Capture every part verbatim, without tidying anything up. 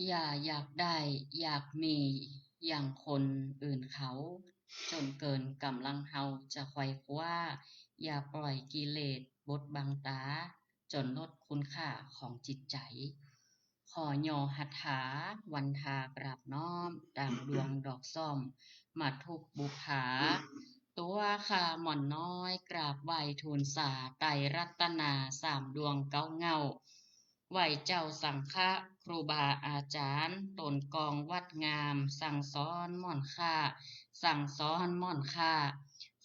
อย่าอยากได้อยากมีอย่างคนอื่นเขา จ๋นเกิ๋นก๋ำลังเฮาจะไขว่คว้า อย่าปล่อยกิเลสบดบังต๋า จ๋นลดคุณค่าของจิตใจ๋ ขอย่อหัตถาวันทากราบน้อม ต๋ามดวงดอกส้ม มาทุกบุปผา ตั๋วข้าม่อนน้อยกราบไหว้ทูลสา ไตรรัตนาสามดวงเก๊าเหง้า ไหว้เจ้าสังฆะครูบาอาจ๋ารย์ ต๋นกองวัดงาม สั่งสอนม่อนข้า สั่งสอนม่อนข้า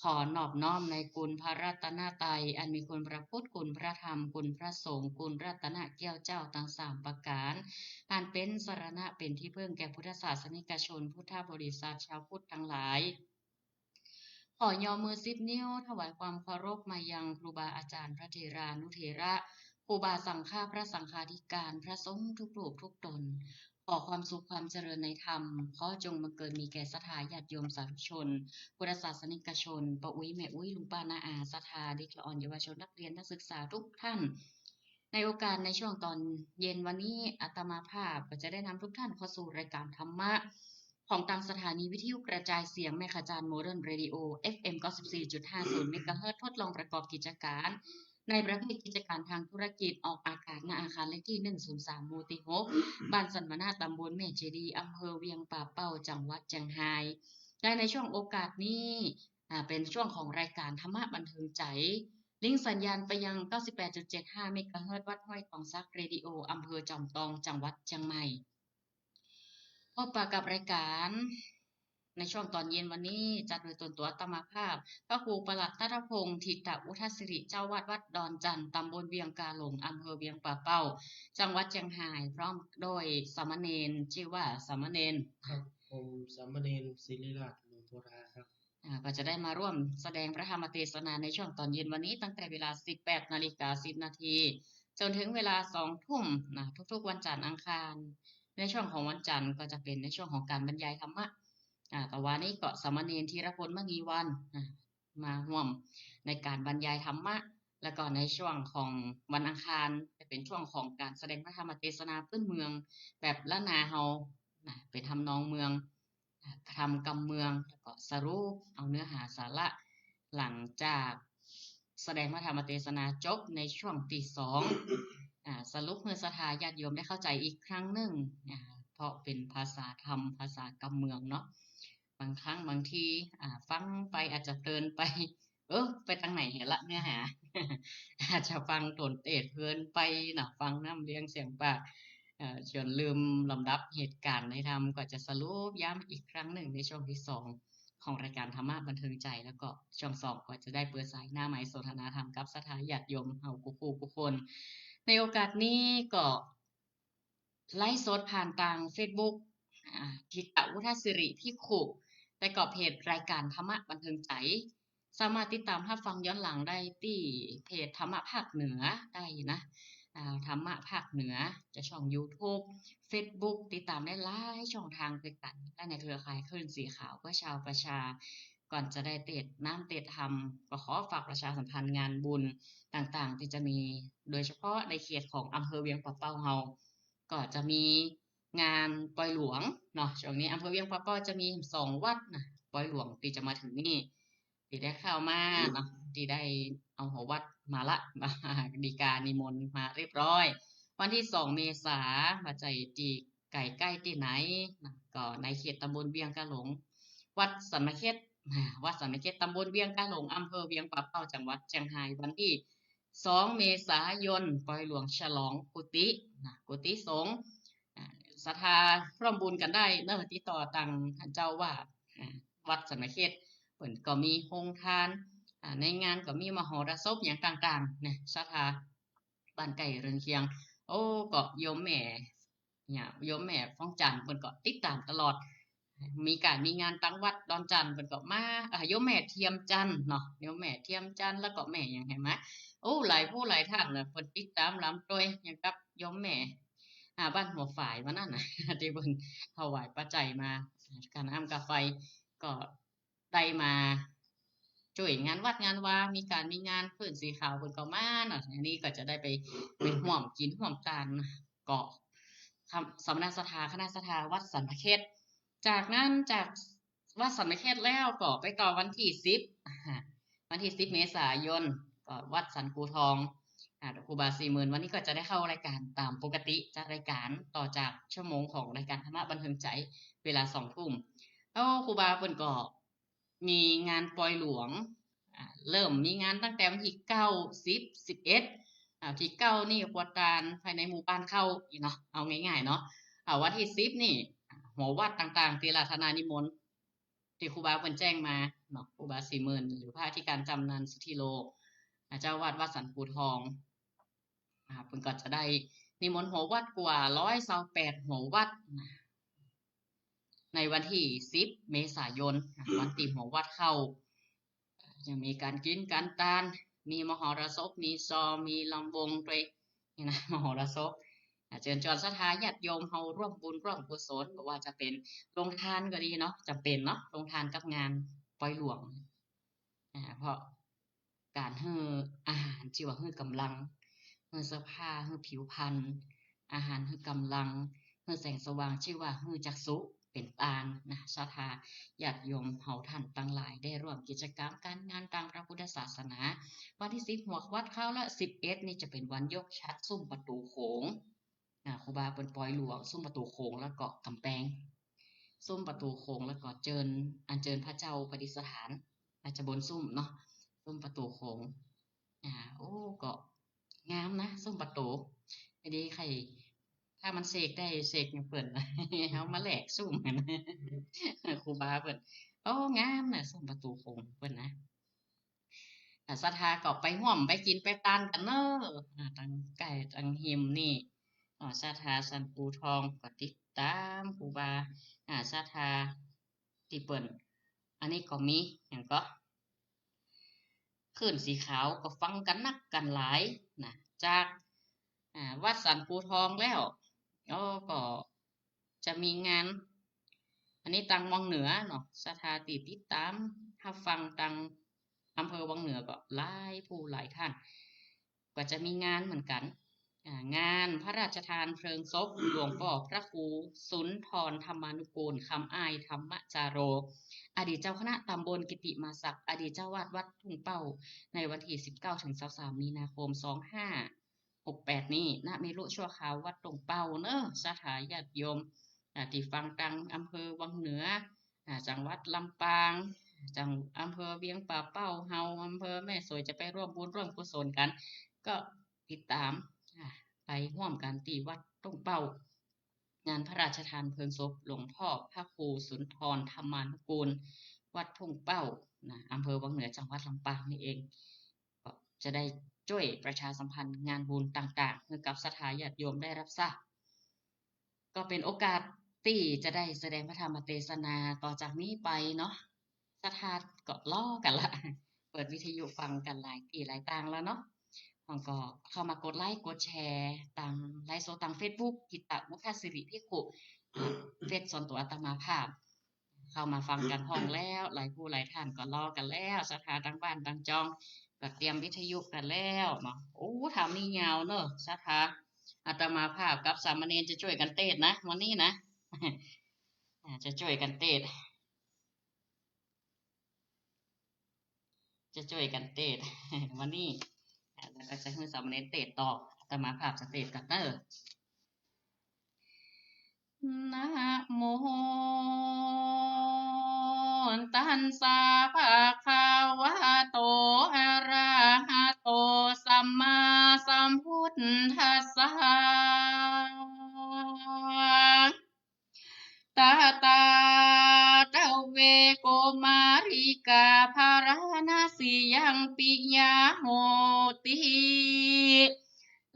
ขอนอบน้อมในคุณพระรัตนตรัย อันมีคุณพระพุทธ คุณพระธรรม คุณพระสงฆ์ คุณรัตนแก้วเจ้าตังสามประก๋าน อันเป๋นสรณะเป๋นตี้เปิ้งแก่พุทธศาสนิกชน พุทธบริษัท ชาวพุทธตังหลาย ขอย่อมือสิบนิ้ว ถวายความเคารพมายังครูบาอาจ๋ารย์ พระเถรานุเถระ ครูบาสังฆะ พระสังฆาธิการ พระสงฆ์ทุกรูปทุกต๋น ขอความสุขความเจริญในธรรม ขอจงบังเกิดมีแก่ศรัทธาญาติโยมสาธุชน พุทธศาสนิกชน ป้ออุ๊ยแม่อุ๊ย ลุงป้าน้าอา ศรัทธาเด็กละอ่อนเยาวชน นักเรียนนักศึกษาทุกท่าน ในโอกาสในช่วงต๋อนเย็นวันนี้ อาตมาภาพก็จะได้นำทุกท่านเข้าสู่รายการธรรมะ ของตางสถานีวิทยุกระจายเสียงแม่ขจารย์ Modern Radio เอฟเอ็ม เก้าสิบสี่จุดห้าศูนย์ เมกะเฮิรตซ์ ทดลองประกอบกิจก๋าน ในประเภทกิจก๋านตางธุรกิจ ออกอากาศ ณ อาคารเลขตี้ หนึ่งศูนย์สาม หมู่ตี้หก บ้านสันมะนา ต๋ำบลแม่เจดีย์ อำเภอเวียงป่าเป้า จังหวัดเจียงฮาย และในช่วงโอกาสนี้ อ่า เป๋นช่วงของรายการธรรมะบันเทิงใจ๋ ลิงก์สัญญาณไปยัง เก้าสิบแปดจุดเจ็ดห้า เมกะเฮิรตซ์ วัดห้วยตองสัก Radio อำเภอจอมตอง จังหวัดเจียงใหม่ พบปะกับรายการ ในช่วงต๋อนเย็นวันนี้ จัดโดยตนตั๋วอาตมาภาพ พระครูประหลัดทัตถพงษ์ ถิตะวุฒสิริ เจ้าอาวาสวัดดอนจันทน์ ต๋ำบลเวียงกาหลง อำเภอเวียงป่าเป้า จังหวัดเจียงฮาย พร้อมโดยสามเณร จื้อว่าสามเณร ครับ ผมสามเณรศิริราช หลวงโพธาครับ อ่า ก็จะได้มาร่วมแสดงพระธรรมเตสนาในช่วงต๋อนเย็นวันนี้ ตั้งแต่เวลา สิบแปดนาฬิกาสิบนาที จ๋นเถิงเวลา สองทุ่ม นะ ทุกๆวันจันทร์อังคาร ในช่วงของวันจันทร์ก็จะเป๋นในช่วงของก๋านบรรยายธรรมะ อ่า แต่วันนี้ก็สามเณรธีรพล มณีวรรณ นะ มาฮ่วมในก๋านบรรยายธรรมะ แล้วก็ในช่วงของวันอังคารจะเป๋นช่วงของก๋านแสดงพระธรรมเตสนาพื้นเมืองแบบล้านนาเฮา นะ เป๋นทำนองเมือง อ่า ธรรมกำเมือง แล้วก็สรุปเอาเนื้อหาสาระ หลังจากแสดงพระธรรมเตสนาจบในช่วงตี้สอง อ่า สรุปหื้อศรัทธาญาติโยมได้เข้าใจ๋อีกครั้งนึ่ง อ่า เพราะเป๋นภาษาธรรม ภาษากำเมืองเนาะ บางครั้งบางที อ่า ฟังไปอาจจะเพลินไป เออ ไปตางไหนเหละเนื้อหา อาจจะฟังต๋นเตสเพลินไปเนาะ ฟังน้ำเลียงเสียงปาก เอ่อ จ๋นลืมลำดับเหตุก๋ารณ์ในธรรม ก็จะสรุปย้ำอีกครั้งนึ่งในช่วงตี้สองของรายการธรรมะบันเทิงใจ๋ แล้วก็ช่วงสองก็จะได้เปิดสายหน้าไมค์สนทนาธรรมกับศรัทธาญาติโยมเฮากู้ๆกู้คน ในโอกาสนี้ก็ ไลฟ์สดผ่านตางเฟซบุ๊ก อ่า ถิตะวุฒสิริภิกขุ และก็เพจรายการธรรมะบันเทิงใจ๋ สามารถติดต๋ามฮับฟังย้อนหลังได้ตี้เพจธรรมะภาคเหนือได้นะ อ่า ธรรมะภาคเหนือ จะช่องยูทูบ เฟซบุ๊ก ติดต๋ามได้หลายช่องตางตวยกั๋น และในเครือข่ายคลื่นสีขาวเพื่อชาวประชา ก่อนจะได้เตสน้ำเตสธรรม ก็ขอฝากประชาสัมพันธ์งานบุญต่างๆ ตี้จะมี โดยเฉพาะในเขตของอำเภอเวียงป่าเป้าเฮา ก็จะมีงานปอยหลวงเนาะ ช่วงนี้อำเภอเวียงป่าเป้าจะมีสองวัดนะ ปอยหลวงตี้จะมาเถิงนี่ ตี้ได้ข่าวมาเนาะ ตี้ได้เอาหอวัดมาละ ดีกานิมนต์มาเรียบร้อย วันตี้สองเมษา บ่าใจ้ตี้ใก้ๆตี้ไหนนะ ก็ในเขตตำบลเวียงกาหลง วัดสันมะเข็ด อ่า วัดสันมะเข็ด ตำบลเวียงกาหลง อำเภอเวียงป่าเป้า จังหวัดเจียงฮาย วันตี้สองเมษายน ปอยหลวงฉลองกุฏินะ กุฏิสงฆ์ อ่า ศรัทธาร่วมบุญกั๋นได้เนาะ ติดต่อตางเจ้าอาวาส อ่า วัดสันมะเข็ด เปิ้นก็มีโฮงทาน อ่า ในงานก็มีมหรสพหยังต่างๆ นะ ศรัทธาบ้านใก้เรือนเคียง โอ้ ก็โยมแม่ เนี่ย โยมแม่ฟองจันทน์เปิ้นก็ติดต๋ามตลอด มีก๋านมีงานตางวัดดอนจันทน์เปิ้นก็มา อ่า โยมแม่เทียมจันทน์เนาะ โยมแม่เทียมจันทน์ แล้วก็แม่หยังแหมมา โอ้ หลายผู้หลายต้านนะ เปิ้นติดต๋ามลำตวย อย่างกับโยมแม่ อ่า บ้านหัวฝายวันนั้นนะ ตี้เปิ้นถวายปัจจัยมา ก๋าน้ำก๋าไฟ ก็ ได้มาจ้วยงานวัดงานวา มีก๋านมีงานคลื่นสีขาวเปิ้นก็มาเนาะ อันนี้ก็จะได้ไป ไปฮ่วมกิ๋นฮ่วมตาน ก็ สมณศรัทธา คณะศรัทธาวัดสันตะเข็ด จากนั้นจากวัดสันตะเข็ดแล้วก็ไปต่อวันตี้สิบ วันตี้สิบเมษายน ก็วัดสันกู่ทอง อ่า ครูบาสี่หมื่นวันนี้ก็จะได้เข้ารายการต๋ามปกติ จัดรายการต่อจากชั่วโมงของรายการธรรมะบันเทิงใจ๋ เวลาสองทุ่ม แล้วครูบาเปิ้นก็ มีงานปอยหลวง อ่า เริ่มมีงานตั้งแต่วันตี้เก้า สิบ สิบเอ็ด อ่า ตี้เก้านี่ก็กวาดตานภายในหมู่บ้านเข้าอี้เนาะ เอาง่ายๆ เนาะ อ่า วันตี้สิบนี่ อ่า หอวัดต่างๆ ตี้ราธนานิมนต์ ตี้ครูบาเปิ้นแจ้งมาเนาะ ครูบาสี่หมื่น หรือพระอธิการจำนันสุทธิโล อ่า เจ้าอาวาสวัดสันกู่ทอง อ่า เปิ้นก็จะได้นิมนต์หอวัดกว่าร้อยซาวแปดหอวัดนะ ในวันตี้สิบเมษายน อ่ะ วันตี้หอวัดเข้า จะมีก๋านกิ๋นก๋านตาน มีมหรสพ มีซอ มีลำวงตวย นี่นะ มหรสพ อ่ะ เจิญจวนศรัทธาญาติโยมเฮาร่วมบุญร่วมกุศล บ่ว่าจะเป๋นโฮงตานก็ดีเนาะ จ๋ำเป๋นเนาะ โฮงตานกับงานปอยหลวง อ่า เพราะ ก๋านหื้ออาหารตี้ว่าหื้อก๋ำลัง หื้อเสื้อผ้า หื้อผิวพรรณ อาหารหื้อก๋ำลัง หื้อแสงสว่างตี้ว่าหื้อจักษุเป๋นตานนะ ศรัทธาญาติโยมเฮาต้านตังหลายได้ร่วมกิจกรรมก๋านงานตางพระพุทธศาสนา วันตี้สิบหอวัดเข้า และสิบเอ็ดนี่จะเป๋นวันยกฉัตรซุ่มประตู๋โขง อ่า ครูบาเปิ้นปอยหลวง ซุ่มประตู๋โขง แล้วก็ก๋ำแปง ซุ่มประตู๋โขง แล้วก็เจิญ อัญเจิญพระเจ้าประดิษฐาน อาจจะบนซุ่มเนาะ ซุ่มประตู๋โขง อ่า โอ้ ก็งามนะ ซุ่มประตู๋ อันนี้ใค่ ถ้ามันเสกได้เสกอย่างเปิ้น เฮามาแลกซุ่มกั๋น ครูบาเปิ้น โอ้ งามนะ ซุ่มประตู๋โขงเปิ้นนะ อ่า ศรัทธาก็ไปฮ่วมไปกิ๋นไปตานกั๋นเน่อ อ่า ตังใก้ตังฮิมนี่ อ่า ศรัทธาสันกู่ทองก็ติดต๋ามครูบา อ่า ศรัทธาตี้เปิ้น อันนี้ก็มี หยังก็ คลื่นสีขาวก็ฟังกั๋นนักกั๋นหลายนะ จาก อ่า วัดสันกู่ทองแล้ว แล้วก็ จะมีงาน อันนี้ตางวังเหนือเนาะ ศรัทธาตี้ติดต๋ามฮับฟังตางอำเภอวังเหนือก็หลายผู้หลายต้าน ก็จะมีงานเหมือนกั๋น อ่า งานพระราชทานเพลิงศพหลวงป้อพระครูสุนทรธรรมานุกูล คำอ้ายธรรมจาโร อดีตเจ้าคณะต๋ำบลกิติมาศักดิ์ อดีตเจ้าอาวาสวัดทุ่งเป้า ในวันตี้สิบเก้าถึงซาวสามมีนาคม สองห้า หกแปดนี้ ณ เมรุชั่วคราววัดทุ่งเป้าเน่อ ศรัทธาญาติโยม อ่า ตี้ฟังตางอำเภอวังเหนือ อ่า จังหวัดลำปาง จัง อำเภอเวียงป่าเป้าเฮา อำเภอแม่สวย จะไปร่วมบุญร่วมกุศลกั๋น ก็ติดต๋าม อ่า ไปฮ่วมกั๋นตี้วัดทุ่งเป้า งานพระราชทานเพลิงศพหลวงป้อพระครูสุนทรธรรมานุกูล วัดทุ่งเป้านะ อำเภอวังเหนือ จังหวัดลำปางนี่เอง ก็จะได้จ้วยประชาสัมพันธ์งานบุญต่างๆ หื้อกับศรัทธาญาติโยมได้ฮับทราบ ก็เป๋นโอกาสตี้จะได้แสดงพระธรรมเตสนาต่อจากนี้ไปเนาะ ศรัทธาก็รอกั๋นละ เปิดวิทยุฟังกั๋นหลายตี้หลายตางแล้วเนาะ แล้วก็เข้ามากดไลก์กดแชร์ตางไลฟ์สดตางเฟซบุ๊ก กิตตะ วุฒสิริภิกขุ เฟซส่วนตั๋วอาตมาภาพ เข้ามาฟังกั๋นพ่องแล้ว หลายผู้หลายต้านก็รอกั๋นแล้ว ศรัทธาตางบ้านตางจอง ก็เตรียมวิทยุกั๋นแล้วเนาะ โอ้ ถ้ามียาวเน่อ ศรัทธา อาตมาภาพกับสามเณรจะจ้วยกั๋นเตสน์นะ วันนี้นะ อ่า จะจ้วยกั๋นเตสน์ จะจ้วยกั๋นเตสน์ วันนี้ อ่า แล้วก็จะหื้อสามเณรเตสน์ต่อ อาตมาภาพจะเตสน์ก่อนเน่อ นะโม ตัสสะ ภะคะวะโต อะระหะโต สัมมาสัมพุทธัสสะ ตะตา ตะเว โกมาริกา ภะราณะสียัง ปิยะโหติ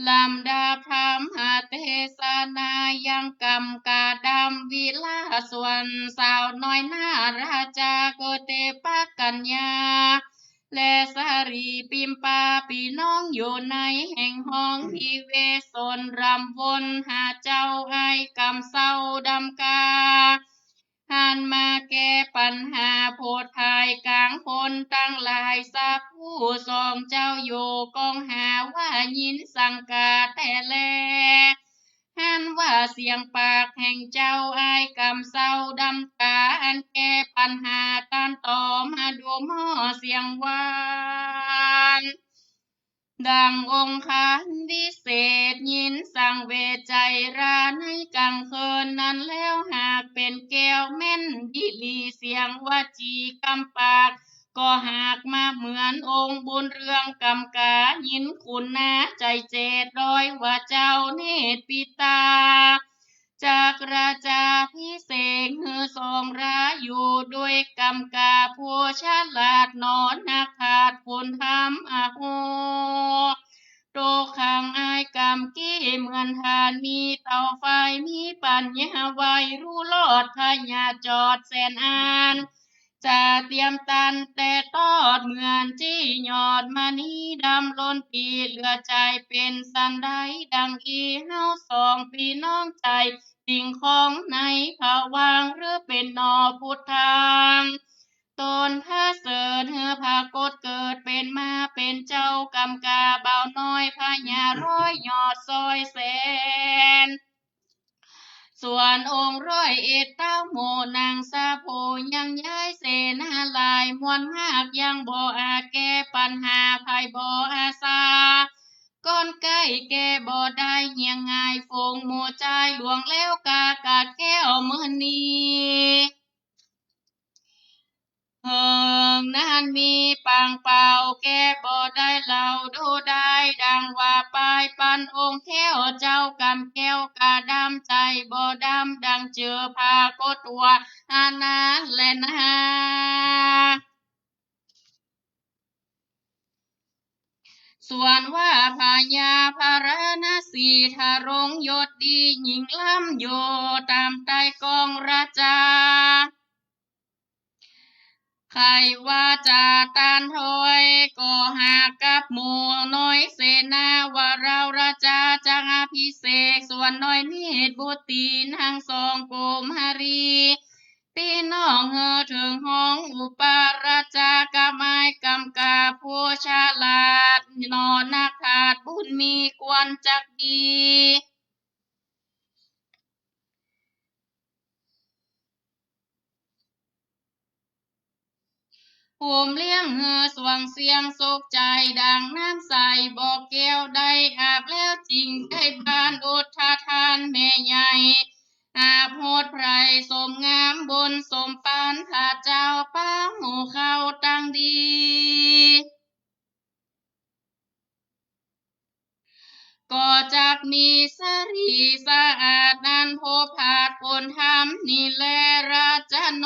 ลำดับธรรมเตสนายังกำกาดำวิลาส่วนสาวน้อยนาราจากเตปะกัญญา และสารีปิมปาปี้น้องอยู่ในแห่งห้องวิเวสนรำวนหาเจ้าอ้ายกำเศร้าดำกา หันมาแก้ปัญหาโผดภายกลางคนตังหลายสักผู้สองเจ้าอยู่ก้องหาว่ายินสังกาแต่แล นั้นว่าเสียงปากแห่งเจ้าอ้ายกำเศร้าดำกา อันแก้ปัญหาต้านต่อมาดูหม้อเสียงหวาน ดังองค์คานวิเศษ ยินสังเวชใจราในกลางคืนนั้นแล้ว หากเป๋นแก้วแม่นดีหลีเสียงวจีกำปาก ก็หากมาเหมือนองค์บุญเรืองกำกา ยินคุณนาใจเจตร้อยว่าเจ้าเนตรปิตา จักราชาภิเษกหื้อทรงราอยู่ด้วยกำกาผู้ฉลาดหนอนักปราชญ์คุณธรรม อโห ตกขังอ้ายกำกี้เหมือนถ่าน มีเตาไฟ มีปัญญาไว รู้รอดพยาจอดแสนอัน จะเตรียมตันแต่ตอดเหมือนจี้ยอดมณีดำล้นปี เหลือใจ๋เป๋นสันใดดังอี้ เฮาสองปี้น้องใจ๋ติ่งข้องในผวังค์ หรือเป๋นหนอพุทธัง ตนพระเสริฐหื้อผากฏเกิดเป๋นมาเป๋นเจ้ากำกาบ่าวน้อยพญาร้อยยอดซอยแสน ส่วนองค์ร้อยเอ็ดเต้าหมู่นางสะโพยังย้ายเสนาหลายมวลมาก ยังบ่อาจแก้ปัญหาไพบ่อาสา ก้อนใก้แก้บ่ได้เหียงง่าย ฝูงหมู่จายหลวงแล้วกากัดแก้วมื้อนี้ เหิงนานมีปางเป่าแก้บ่ได้เล่าดูได้ ดังว่าปายปันองค์แก้วเจ้ากำแก้วกาดำใจ๋บ่ดำ ดังเจือผากฏตัวอันนั้นแลนา ส่วนว่าพญาพาราณสีทรงยศดียิ่งล้ำอยู่ต๋ามใต้กองราชา ใค่ว่าจะต้านถอย ก็หากกับหมู่น้อยเสนาวราวราชาจักอภิเษก ส่วนน้อยเนตรบุตรีนางสองกุมารี ปี้น้องเฮอเถิงฮ้องอุปราชา กะไม้กำกาผู้ฉลาด หนอนักปราชญ์บุญมีควรจักดี ภูมิเลี้ยงเฮอสว่างเสียงสุขใจ๋ ดังน้ำใสบ่อแก้วได้อาบแล้ว จึงได้บานอุททานแม่ใหญ่ อาบหดไพรสมงามบุญสมปาน พระเจ้าปาหมู่เข้าตังดี ก็จักมีสรีสะอาดนั้น พบผาดผลธรรมนี่แลราชโน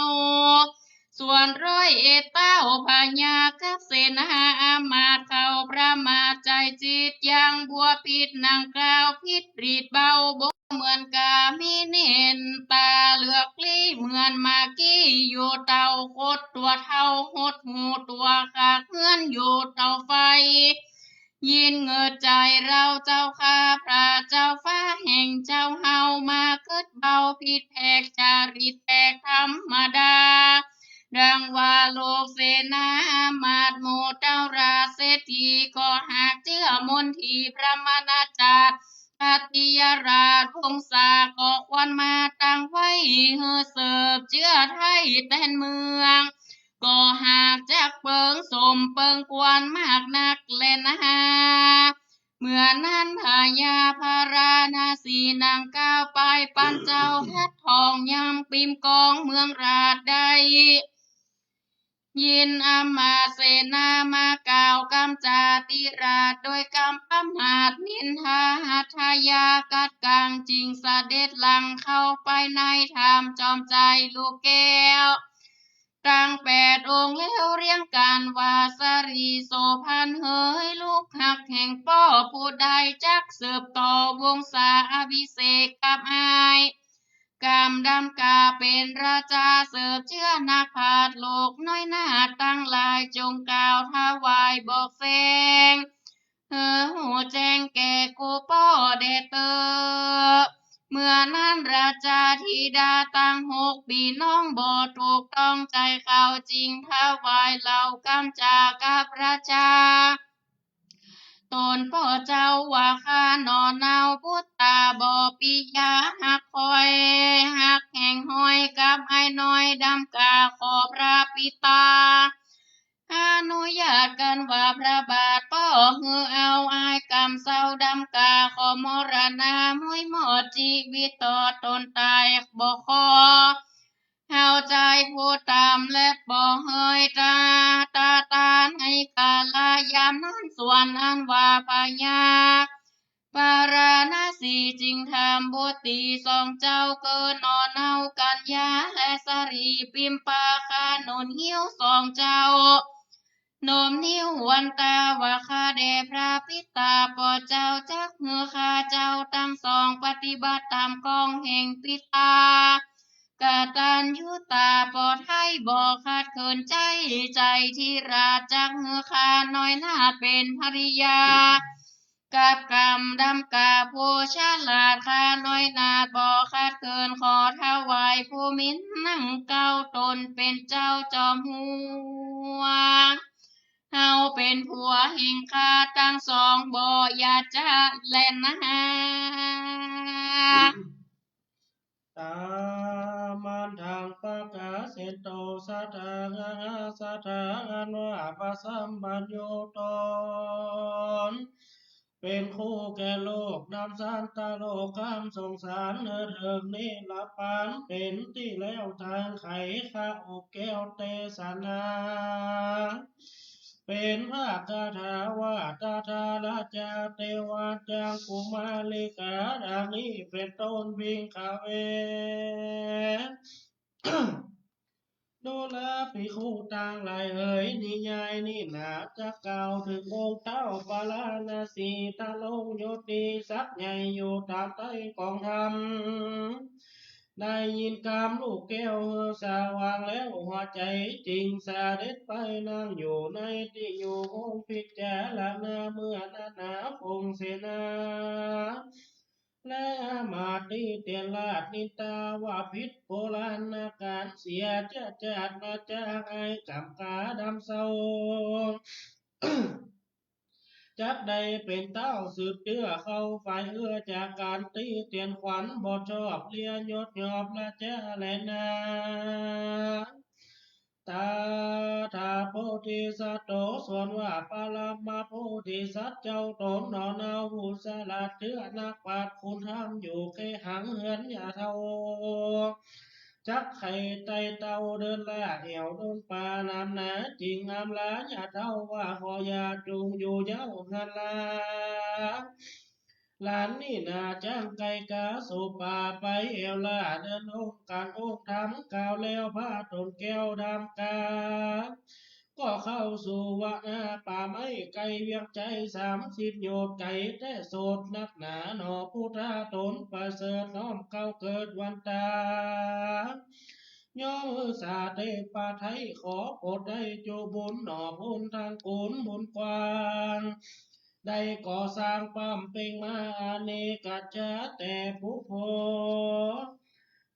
ส่วนร้อยเอ็ดเต้าพญากับเสนาอามาตย์เขาประมาทใจ๋จิต ยังบัวผิดหนังกล่าวผิดปรีดเบาบ่ เหมือนกามีเน้นต๋าเหลือกลี้ เหมือนหมากกี้อยู่เตาขดตั๋วเฒ่า หดหู่ตั๋วขากเฮือนอยู่เตาไฟ ยินเงิดใจ๋เฮาเจ้าข้า พระเจ้าฟ้าแห่งเจ้าเฮามาเกิดเบาผิดแผกจารีตแตกธรรมดา ดังว่าลูกเสนาอามาตย์หมู่เต้าราชเศรษฐี ก็หากเจื้อมนทีพระมหาจักร พรรติยราชวงศาก็ควรมาตั้งไว้ หื้อสืบเจื้อไถ่แตนเมือง ก็หากจักเปิงสมเปิงควรมากนักแลนา เมื่อนั้นพญาพาราณสีนางกล่าวไปปันเจ้าหัตถ์ทองยามปิมกองเมืองราชได้ ยินอำมาตย์เสนามากล่าวกำจาติราชโดยกำประมาทนินทาหัตถยากัดกั๋ง จึงเสด็จหลังเข้าไปในถ้ำจอมใจ๋ลูกแก้ว ตังแปดองค์แล้วเรียงกั๋นว่า สรีโสภณเหย ลูกฮักแห่งป้อ ผู้ใดจักสืบต่อวงศาอภิเษกกับอ้าย กำดำกาเป๋นราชาสืบเจื้อนักปราชญ์ ลูกน้อยนาฏตังหลายจงกล่าวถวายบอกแสง หื้อฮู้แจ้งแก่กู้ป้อแด่เต๊อะ เมื่อนั้นราชาธิดาตังหกปี้น้องบ่ถูกต้องใจ๋เขา จึงถวายเหล่ากำจากับราชา ต ตนป้อเจ้าว่าข้าหน่อเนาปุตตาบ่ปิยาฮักคอย ฮักแห่งฮอยกับอ้ายน้อยดำกาขอพระปิตา อนุญาตกั๋นว่าพระบาทป้อหื้อเอาอ้ายกำเซ้าดำกาขอมรณะม้วยหมดจีวิตต่อตนต๋ายบ่ขอ เฮาจายผู้ต๋ามและบ่เฮยต๋า ต๋าต๋าในกาละยามนั้นส่วนอันว่าพญาปาราณสีจึงถามบุตรีสองเจ้าเกิดหน่อเนากัญญาและสรีพิมปาข้าหนุนหิ้วสองเจ้า โน้มนิ้ววันตาว่าข้าแด่พระปิตาป้อเจ้าจักหื้อข้าเจ้าตังสองปฏิบัติต๋ามกองแห่งปิตา กตัญญูต๋าป้อไท้บ่ขัดเขินใจ๋ ใจ๋ที่ราชจักหื้อข้าน้อยนาเป๋นภริยา กับกำดำกาผู้ฉลาดข้าน้อยนาบ่ขัดเขินขอถวายผู้มีหนังเกล้าตนเป๋นเจ้าจอมฮวง เฮาเป๋นผัวแห่งข้าตังสองบ่อยากจะแลนา ตามันทังปะกาเสโต สัตถาหาสัตถาอันว่าพระสัมปัญญูตน เป๋นคู่แก่โลกนำสัตว์โลกข้ามสงสารเนิดเถิงนิรปานเป๋นตี้แล้วทางไขข้าอบแก้วเตสนา เป๋นพระคาถาว่า ตถาราชาเตวาจังกุมาริกา ดังนี้เป๋นต้น ภิกขเว ดูราภิกขุตังหลายเอ๋ย นิยายนี้นาจักกล่าวเถิงองค์เต้าปาราณสี ทรงยศดีศักดิ์ใหญ่อยู่ต๋ามใต้กองธรรม ได้ยินกำลูกแก้วหื้อสว่างแล้วหัวใจ๋ จึงเสด็จไปนั่งอยู่ในตี้อยู่ห้องพิจารณา เมื่อนั้นหนาฝูงเสนา และอำมาตย์ตี้เตียนราชนินทาว่าผิดโบราณกาลเสีย จะจาดมาจากอ้ายกำกาดำเศร้า จักได้เป๋นเต้าสืบเจื้อเข้าฝ่ายเอื้อ จากก๋านตี้เตียนขวัญบ่ชอบเลียยศยอบราชาแลนา ตถาโพธิสัตโต ส่วนว่าปรมโพธิสัตว์เจ้าตนหนอเนาผู้ฉลาดเจื้อนักปราชญ์คุณธรรมอยู่เกหังเฮือนหญ้าเฒ่า จักใค่ไต่เต้าเดินล่าแอ่วดงป่าหนามหนา จึงอำลาหญ้าเฒ่าว่าขอหญ้าจุ่งอยู่เย้าหั้นลา หลานนี้นาจั้งไก่กาสู่ป่าไปแอ่วล่าเดินองค์ก๋านองค์ธรรม กล่าวแล้วพระต๋นแก้วดำกา ก็เข้าสู่วนาป่าไม้ไกลเวียงไจสามสิบโยชน์ ไกลแต๊โสดนักหนาหนอ พุทธาต๋นประเสริฐน้อมเกล้าเกิดวันตา ย่อมหื้อสาเตปาไทยขอโปรดได้จุบุญหนอ บุญทั้งกูลบุญกว้าง ได้ก่อสร้างป้ำเป่งมาอเนกชาติแต่ปุพโพ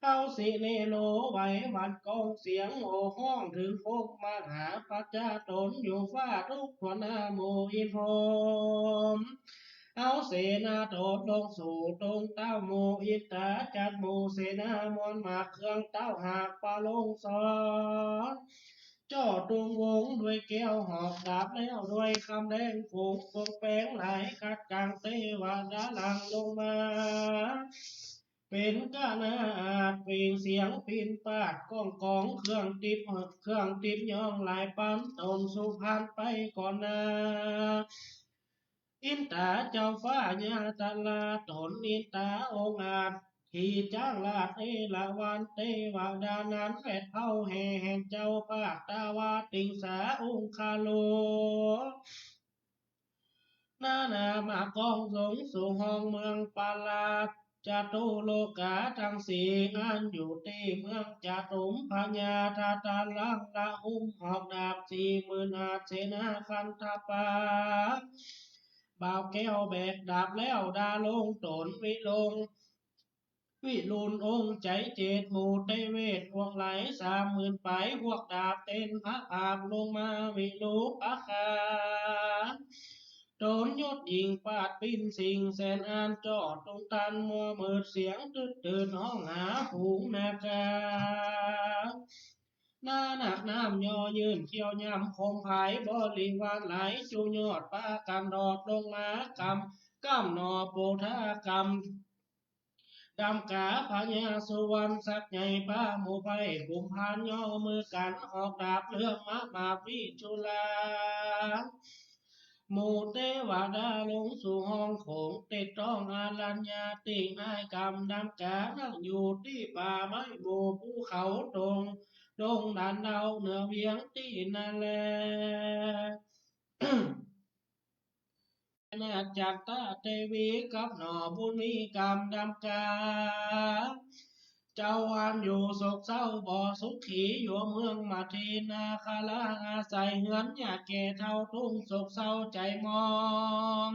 เฮาสิเนโรไหวหวั่นก้องเสียงโห่ฮ้องเถิงพรหมมหาปัจจาต๋นอยู่ฟ้าทุกทั่วหน้าหมู่อินทร์พรหม เฮาเสนาโตดลงสู่ตรงเต้าหมู่อินตา จัดหมู่เสนามวลมากเครื่องเต้าหากปะลงสอน เจาะตุงวงด้วยแก้วหอกดาบแล้วด้วยคำแดงฝูงปงแปงหลายขัดกังเตวดาหลั่งลงมา เป๋นกนาดเปล่งเสียงปินปาดก้องกองเครื่องติบ เครื่องติบย่องหลายปันต๋นสุพรรณไปก่อนหน้า อินตาเจ้าฟ้าญาตราต๋นอินตาองอาจ ขี่จ๊างราชเอราวัณเตวดานั้นแวดเผาแห่แห่งเจ้าภาคตาวาติงสาองคาโล นานามาก้องสงสู่ห้องเมืองปาราช จตุโลกาตังสี่อันอยู่ตี้เมืองจตุมพญาทาตาลังละหุ้มหอกดาบสี่หมื่นอาสเสนาคันธปา บ่าวแก้วแบกดาบแล้วดาลงต๋นวิลง วิรุณองค์ใจ๋เจตหมู่เตเวศพวกไหลสามหมื่นไป พวกดาบเต็นพระผาบลงมาวิรูปคา ต๋นยศยิ่งปาดปิ้นสิ่งแสนอัน จ้อตรงตันมัวมืดเสียงตึ๊ดตื่นฮ้องหาฝูงนาคา นานักน้ำย่อยื่นเขี้ยวย่ำคมผายบริวารหลาย จูยอดปากั๋นดอดลงมากำ กำหน่อโปธากำ ดำก๋าพญาสุวรรณศักดิ์ใหญ่ ปะหมู่ไพร่กุมภารย่อมือกั๋น ออกดาบเลื่อมมะหมาดวิจุฬา หมู่เตวดาลงสู่ห้องโขง ติดต้องอรัญญาติ อ้ายกำดำก๋านั่งอยู่ตี้ป่าไม้ หมู่ภูเขาตรง ดงดันเดาเหนือเวียงตี้นั่นแล นาจันตะเตวีกับหน่อบุญมีกำดำก๋า เจ้าอันอยู่โศกเศร้าบ่สุขี อยู่เมืองมะเทนาคารา อาศัยเฮือนยากแก่เฒ่า ตุ้งโศกเศร้าใจ๋หมอง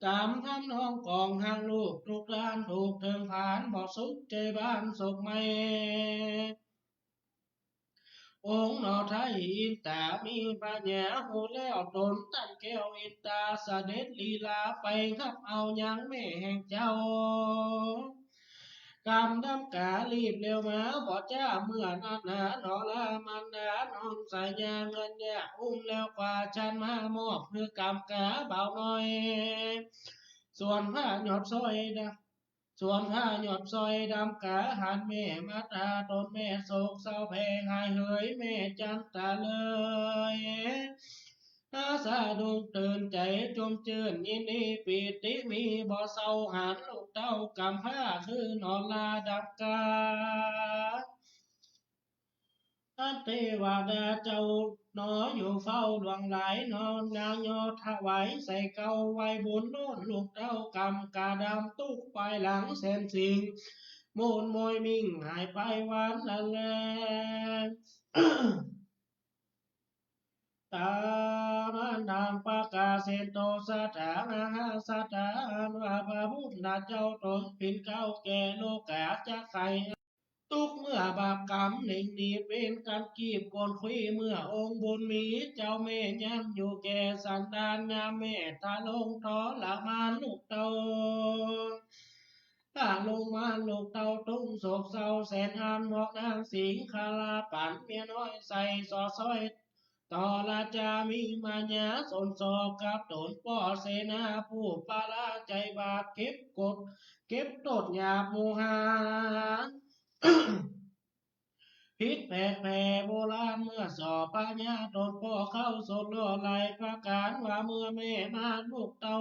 ต๋ามทำนองของฮักลูก ทุกข์ร้านถูกเถิงผาน บ่สุขใจ๋บ้านสุขไม่ องค์หน่อไท้อินต๋ามีปัญญาฮู้แล้วต๋น ตั๊นแก้วอินต๋าเสด็จลีลา ไปฮับเอายังแม่แห่งเจ้า กำดำก๋ารีบเร็วมา บ่จ๊าเมื่อนั้นหนา หน่อลามารดาน้องสายา เงินยาอุ้มแล้วกว่าฉันมามอบ คือกำก๋าบ่าวน้อย ส่วนผ้าหยอดสร้อยดา ส่วนผ้าหยอดสร้อยดำก๋า หันแม่มาต๋าต๋นแม่โศกเศร้าแผ่หายเหย แม่จันตะเลย อาสาดุ้งตื่นใจ๋จมจื้นยินดีปีติมีบ่เศร้า หันลูกเต้ากำพร้าคือหน่อลาดำก๋า อันเตวดาเจ้าหนออยู่เฝ้าหลวงหลาย หน่อนางยอถวายใส่เกล้าไหว้บุญโน่น ลูกเต้ากำกาดำตุ๊กปายหลังแสนสิ่ง โมนโมยมิ่งหายไปวันละแล ต๋ามานางประกาศเสนโตสถานะหาสถา อันว่าพระพุทธเจ้าต๋นปิ่นเกล้าแก่โลก๋าจักไข ตุ๊กเมื่อบาปกรรมเน่งหนีเป๋นกั๋นกีบกวนคุย เมื่อองค์บุญมีเจ้าแม่ยังอยู่แก่สันดาน ยามแม่ทรงทรมานลูกเต้า ทรงมานลูกเต้าตุ้งโศกเศร้าแสนอัน เพราะนางสิงคลาปั๋นเมียน้อยใส่ส่อซ้อย ต๋อราจามีมายาสนสอบกับต๋น ป้อเสนาผู้ปราจัยบาป เก็บกด เก็บโต้ษหยาบหมู่หา ผิดแผกแผ่โบราณ เมื่อสอบพญาต๋นป้อเข้าสนล่อหลายประก๋าน ว่าเมื่อแม่มานลูกเต้า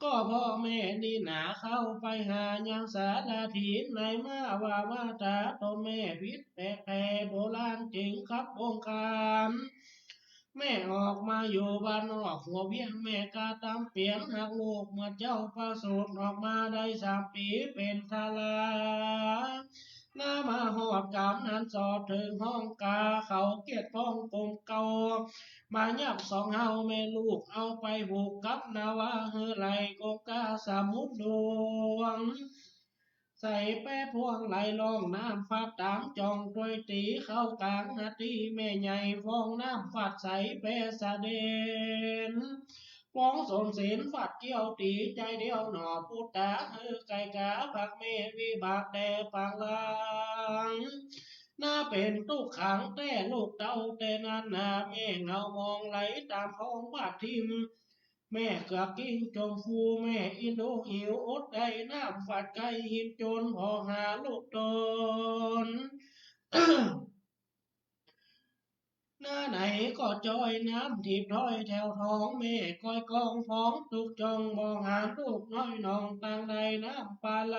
ก็เพราะแม่นี้หนาเข้าไปหายังสารถี ในมาว่ามาต๋าต๋นแม่ผิดแผกแผ่โบราณ จึงขับวงคาร แม่ออกมาอยู่บ้านนอกหัวเวียง แม่กระตำเปียนฮักลูก เมื่อเจ้าประสูติออกมาได้สามปี๋เป๋นทารา นามาฮอดกำนั้นสอดเถิงห้องกา เขาเกียรติพ้องกลมเกล้า มายับสองเฮาแม่ลูก เอาไปผูกกับนาวาหื้อไหลกงกาสมุทรหลวง ใส่แปพ่วงไหลล่องน้ำฟัดต๋ามจ่องตวยตี๋เข้ากลางนาตี้ แม่ใหญ่ฟองน้ำฟัดใสแปสะเด็น ฟองสนเสนฟัดเกี้ยวตี๋ ใจ๋เดียวหน่อปุตตาหื้อไก่กา ผักแม่วิบากแต่ปางหลัง นาเป๋นตุ๊กขังแต๊ลูกเต้า แต่นั้นนาแม่เหงามองไหลต๋ามฟองฟัดทิ่ม แม่เกือกกิ้งจมฟู แม่อินดูหิวอดได้ น้ำฟัดไก่หินจนผ่อหาลูกต๋น นาไหนก็จ้อยน้ำทิพย์ถ้อยแถวท้อง แม่ก้อยกองฟองตุ๊กจ่อง บ่หันลูกน้อยน้องตางใด น้ำปาไหล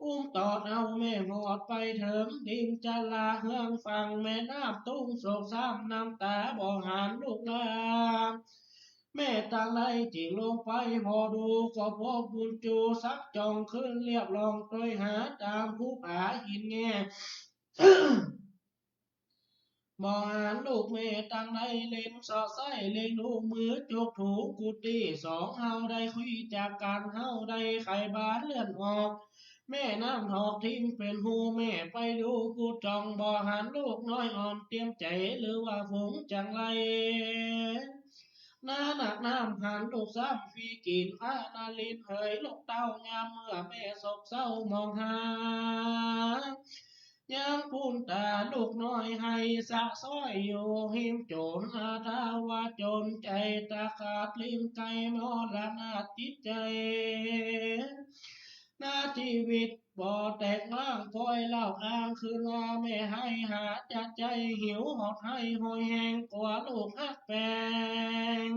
อุ้มตอดเอาแม่หอดไปเถิงดินจาราเฮืองฝั่ง แม่น้ำตุ้งโศกซ้ำน้ำต๋า บ่หันลูกหลาน แม่ตางใดจิ่งลงไปผ่อดู ก็พบบุญจูสักจ่องขึ้นเรียบล่องตวยหาต๋ามภูผาหินแง่ บ่หันลูกแม่ตางใดเล่นสอดไส้เล่นลูกมือจุกถูกุฏิสอง เฮาได้คุยจากกั๋น เฮาได้ไขบานเลื่อนออก แม่น้ำถอกทิ่มเป๋นฮู แม่ไปดูกู้จ่อง บ่หันลูกน้อยอ่อนเตียมใจ๋ หรือว่าฝูงจังไร นานักน้ำหันลูกซ้ำฟรีกิ๋น พระนรินทร์เหยลูกเต้ายามเมื่อแม่โศกเศร้ามองหา ยามปูนต๋าลูกน้อยไห้สะซ้อยอยู่ฮิมโจ๋น อาทาวาจนใจ๋ตาขาดลิ้นไก่มรณาจิตใจ๋ นาจีวิตบ่แตกม้าง ก้อยเล่าอ้างคืนว่าแม่ไห้หาจะใจ๋ หิวหอบไห้โหยแฮงกั๋วลูกฮักแป๋ง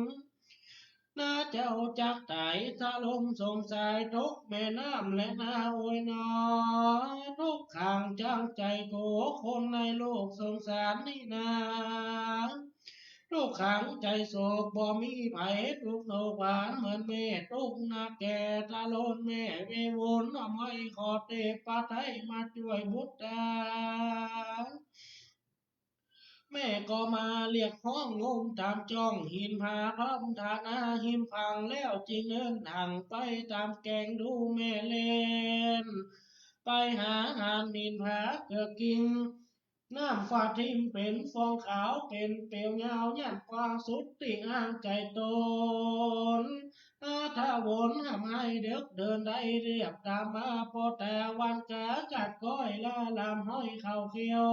นาเจ้าจักต๋าย ทะลมสมสายตกแม่น้ำแลนา โอยหนอ ทุกข์ขังจั้งใจ๋โก คนในโลกสงสารนี้นา ทุกข์ขังใจ๋โศกบ่มีใผ ทุกข์โศกหวานเหมือนแม่ ทุกข์นักแก่ทะลนแม่ เววนอำห้อย ขอเตพระไทยมาจ้วยบุตรต๋า แม่ก็มาเรียกฮ้องงมต๋ามจ่อง หินผาพร้อมฐานาฮิมฝั่ง แล้วจึงเดินทางไปต๋ามแก่ง ดูแม่เล่นไปหาหานหินผาเกือกกิ่ง น้ำฟาดทิ่มเป๋นฟองขาว เป๋นเปลวยาว ย่านกว้างสุดตี้อ้างใจ๋ต๋น อาทะวนห้ามไห้เดิกเดินได้เรียบต๋ามมา ปอแต่วันกากัดก้อยละลามห้อยเข่าเขียว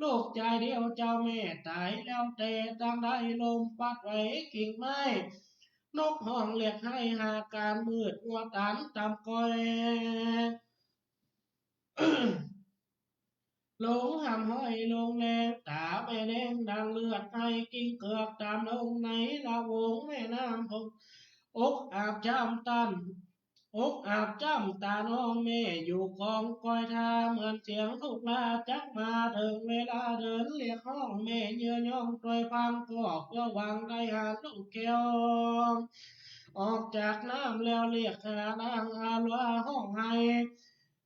ลูกจายเดียวเจ้าแม่ต๋ายแล้ว แต่ตังได้ลมปัดไหวกิ่งไม้ นกฮ้องเรียกไห้หาก๋านมืด งัวตันต๋ามก้อย หลงห้ามห้อยลงแลง ต๋าแม่แดงดังเลือด ไห้กิ่งเกือกต๋ามลงในละวงแม่น้ำหก อกอาบจ้ำตัน อกอาบจ้ำต๋าน้องแม่อยู่กองก้อยท่า เหมือนเสียงลูกลาจักมา เถิงเวลาเดินเรียกฮ้องแม่ เยื่อย่องตวยพังก็เพื่อหวังได้หานลูกแก้ว ออกจากน้ำแล้วเรียกหานางอาลัวฮ้องไห้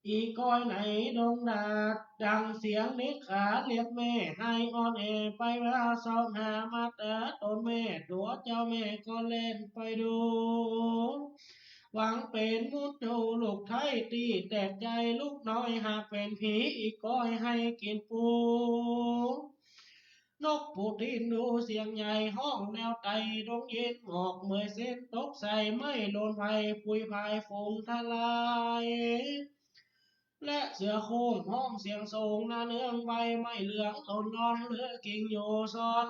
อีก้อยในดงดาด ดังเสียงเด็กขาเรียกแม่ ไห้อ่อนแอไปว่าเซาะหามาต๋าต๋นแม่ ตั๋วเจ้าแม่ก็แล่นไปดู หวังเป๋นมูลโจลูกไท้ตี้แตกใจ๋ ลูกน้อยหากเป๋นผี อีก้อยไห้กิ๋นปู นกปูตินดูเสียงใหญ่ฮ้องแนวไต ดงเย็นหมอกเมื่อยเส้นตกใส่ ไม้หล่นไผ่ผุยผายฝูงทลาย และเสือโคร่งฮ้องเสียงโสง นาเนืองใบไม้เหลืองหล่นร่อน เหลือกิ่งอยู่ซ่อน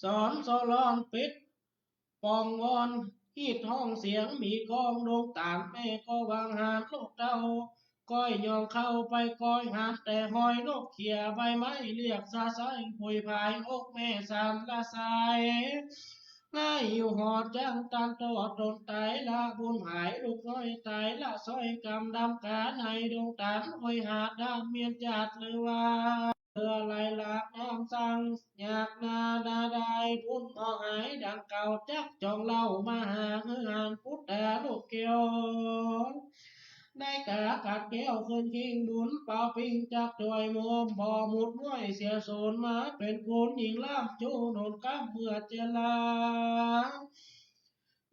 สอนสะลอนปิดป่องวอน ฮีดฮ้องเสียงหมีก้อง ดงต๋านแม่ก็วางหานลูกเต้า ก้อยย่องเข้าไปก้อยหาน แต่ฮอยนกเขี่ยใบไม้เรียกสะใส ผุยผายอกแม่สั่นละสาย ง่ายหิวหอดจั้งตันตอดต๋นต๋ายละบุญหาย ลูกน้อยต๋ายละซ้อยกำดำกา ในดงต๋านห้วยหาดดำเมียนจัดหรือว่า เหือไหลหลากน้ำสั่ง อยากนานาได้บุญบ่หายดังเก่า จักจ่องเล่ามาหา หื้อหานปุตตาลูกแก้ว ได้กากัดแก้วขึ้นคิงดุล เป่าปิงจักจ้วยโมม บ่หมุดม้วยเสียสูญ มาเป๋นคุณหญิงล้ำจูหนุนก้ำเมื่อเจรลา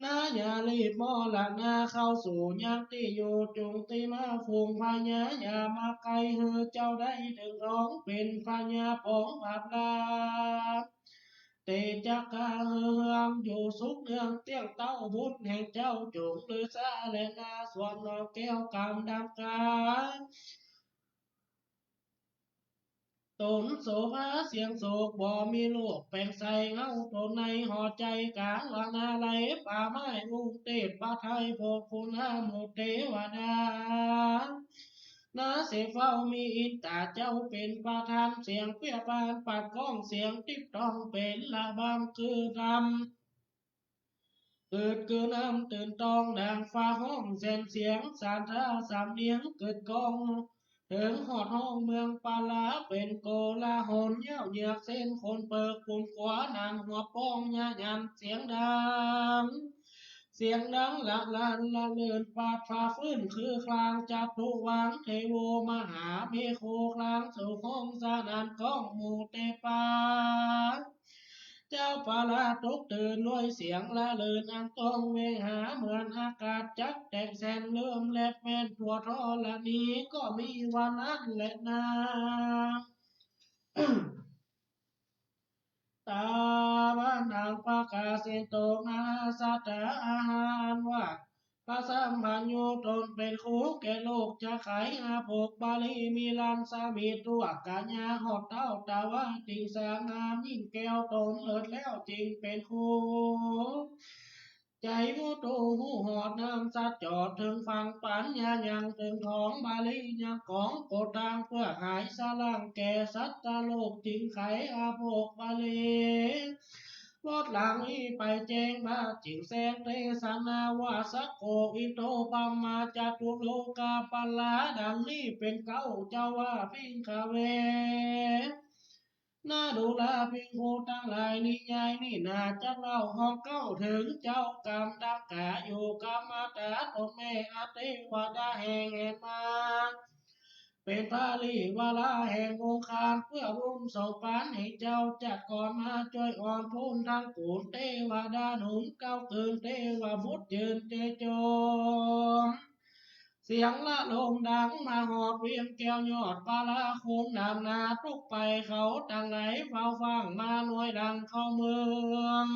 นาอย่ารีบมรณาเข้าสู่ยังตี้อยู่ จุ่งตี้มาฝูงพญา อย่ามาไกล หื้อเจ้าได้เถิงทองเป๋นพญาปองบาปลา เตจักกาหื้อเฮืองอยู่สุขเนืองเตี้ยงเต้า บุญแห่งเจ้าจุ่งลือสาแลนา ส่วนน้องแก้วกำดำกา ต๋นโสภาเสียงโศกบ่มีลูก แป๋งใส่เงาต๋นในหอใจ๋ กาละนาไหลป่าไม้ องค์เตพพระไทยพวกคุณหาหมู่เตวดา นาเสพเฝ้ามีอินต๋าเจ้าเป๋นประธาน เสียงเปี้ยปานปัดก้อง เสียงติ๊บตองเป๋นระบำคือรำ อืดคือน้ำตื่นตองดังฟ้าฮ้องแสนเสียง สานทาสำเนียงกึกก้อง เถิงฮอดฮ้องเมืองปาลา เป๋นโกลาหลเย้าเหยือกเส้นขนเปิก ปูนกั๋วหนังหัวป้อง ยะหยันเสียงดัง เสียงดังละลั่นละเลิน ปาดฟ้าฟื้นคือคลาง จัตุวังเทโวมหาเมโค คลางสู่ฮ้องสนั่นก้องหมู่เตปา เจ้าประหลาดตกตื่นด้วยเสียงระเริงอันก้องเวหา เหมือนอากาศจักแตกแสนเริ่มแลบแม่นทั่วธรณี ก็มีวันนั้นแลนา ตาวันนังปะกาเสโต มหาสัตตา อาหารว่า พระสัมปัญญูตนเป็นครูแก่โลก จะไขอาภพบาลี มีรัศมีทั่วกัญญา ฮอดเต้าตาวาติงสา งามยิ่งแก้วตนเลิศแล้วจึงเป็นครู ใจ๋ผู้โตฮู้ฮอดนำสัจจอดเถิงฝั่ง ปัญญายังเถิงของบาลี ยังของโปรดตางเพื่อหายสะหลังแก่สัตว์โลก จึงไขอาภพบาลี บทหลังนี้ไปแจ้งมา จึงแสดงเตสนาว่า สักโก อินโทร ปัมมา จตุโลกาปัลลา ดังนี้เป็นเก๊า เจ้าว่า ภิกขเว นาดูราภิกขุตังหลาย นิยายนี้นาจักเล่าฮ้องเก๊าเถิงเจ้ากำดำก๋า อยู่กำมาต๋าตนแม่ อเตวดาแห่งแหนมา เป๋นปาริวาราแห่งองค์คาร เปื้อบุญสองปันแห่งเจ้า จักก่อนมาจ้วยอ่อนพู้นตังกู๋น เตวดาหนุ่มเก๊าเกิน เตวบุตรยืนเตโจ เสียงละลมดังมาฮอดเวียงแก้วยอดปาลา คนหนามหนาตกไปเขาตังหลาย เฝ้าฟังมาหน่วยดังเข้าเมือง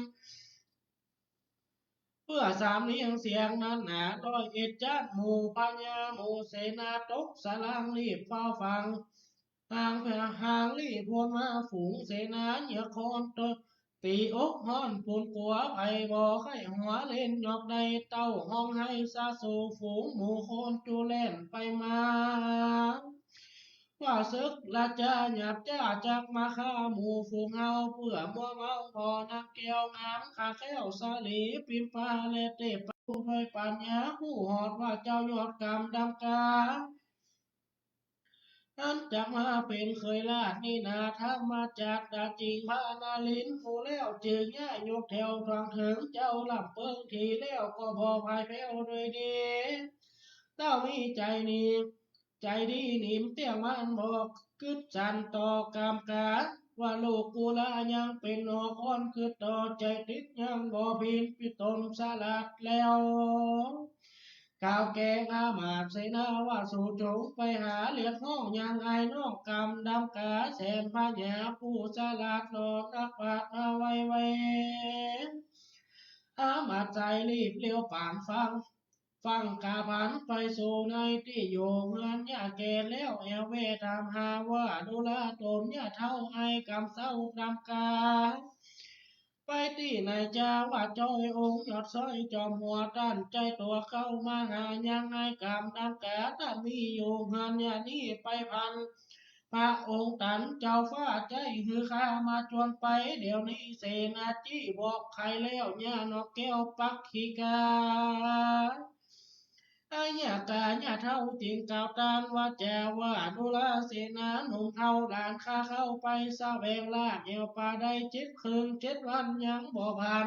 เปื้อสำเนียงเสียงนั้นหนา ร้อยเอ็ดจ๊านหมู่พญาหมู่เสนา ตกสะหลังรีบเฝ้าฟัง ห่างเพื่อห่างรีบพ้นมา ฝูงเสนาเยียะคนตก ตี๋อกฮ้อนปูนกั๋ว ใผบ่ใค่หัวเล่นหยอกได้ เต้าฮ้องไห้สะสู่ ฝูงหมู่คนจูแล่นไปมา ว่าศึกราชาหยาบจ๊า จักมาฆ่าหมู่ฝูงเฮา เปื้อมัวเมาผ่อนักแก้วงาม ข้าแคล้วสาลีปิมพา และเตพ ผู้ด้วยปัญญาฮู้ฮอดว่า เจ้ายอดกำดำก๋า อันจักมาเป๋นเขยราชนี่นา ธรรมจักรดาจิงพระนรินทร์ ฮู้แล้วจึงย้ายยกแถวตวงเถิงเจ้าลำเปิง ถี่แล้วก็บ่พ่ายแผ้วด้วยดี เต้ามีใจ๋นี้ ใจ๋ดีนิ่มเตี้ยงมั่น บ่กึ๊ดสั่นต่อกำก๋า ว่าโลกุระยังเป๋นหนอ อ่อนกึ๊ดต่อใจ๋ติดยังบ่ผิด ปิตนสลัดแล้ว กล่าวแก่อามาตย์เสนาว่า สูจงไปหาเรียกฮ้องยังอ้ายน้องกำดำก๋า แสนพญาผู้สลัดหนอ นักปราชญ์มาไวๆ อามาตย์ใจ๋รีบเลี้ยวปานฟัง ฟังก๋าผันไปสู่ในตี้อยู่เฮือนย่าแก่แล้ว แอ่วแว่ถามหาว่า ดูราต๋นย่าเฒ่าอ้ายกำเซ้าดำก๋า ไปตี้ไหนจา ว่าจ้อยองค์ยอดซ้อยจอมหัว ต้านใจ๋ตั๋วเข้ามาหายังอ้ายกำดำก๋า ต้านมีอยู่เฮือนย่านี้ไปพัน พระองค์ตันเจ้าฟ้าใจ๋หื้อข้ามาจวนไป เดี๋ยวนี้เสนาจี้บอกใค่แล้ว ย่านกแก้วปักขิกา อ้ายย่ากาย่าเฒ่าจึงกล่าวต้านวาจาว่า ดูราเสนาหนุ่มเฒ่าหลานข้าเข้าไปแสวงราชแอ่วป่าได้เจ็ดคืนเจ็ดวันยังบ่ผัน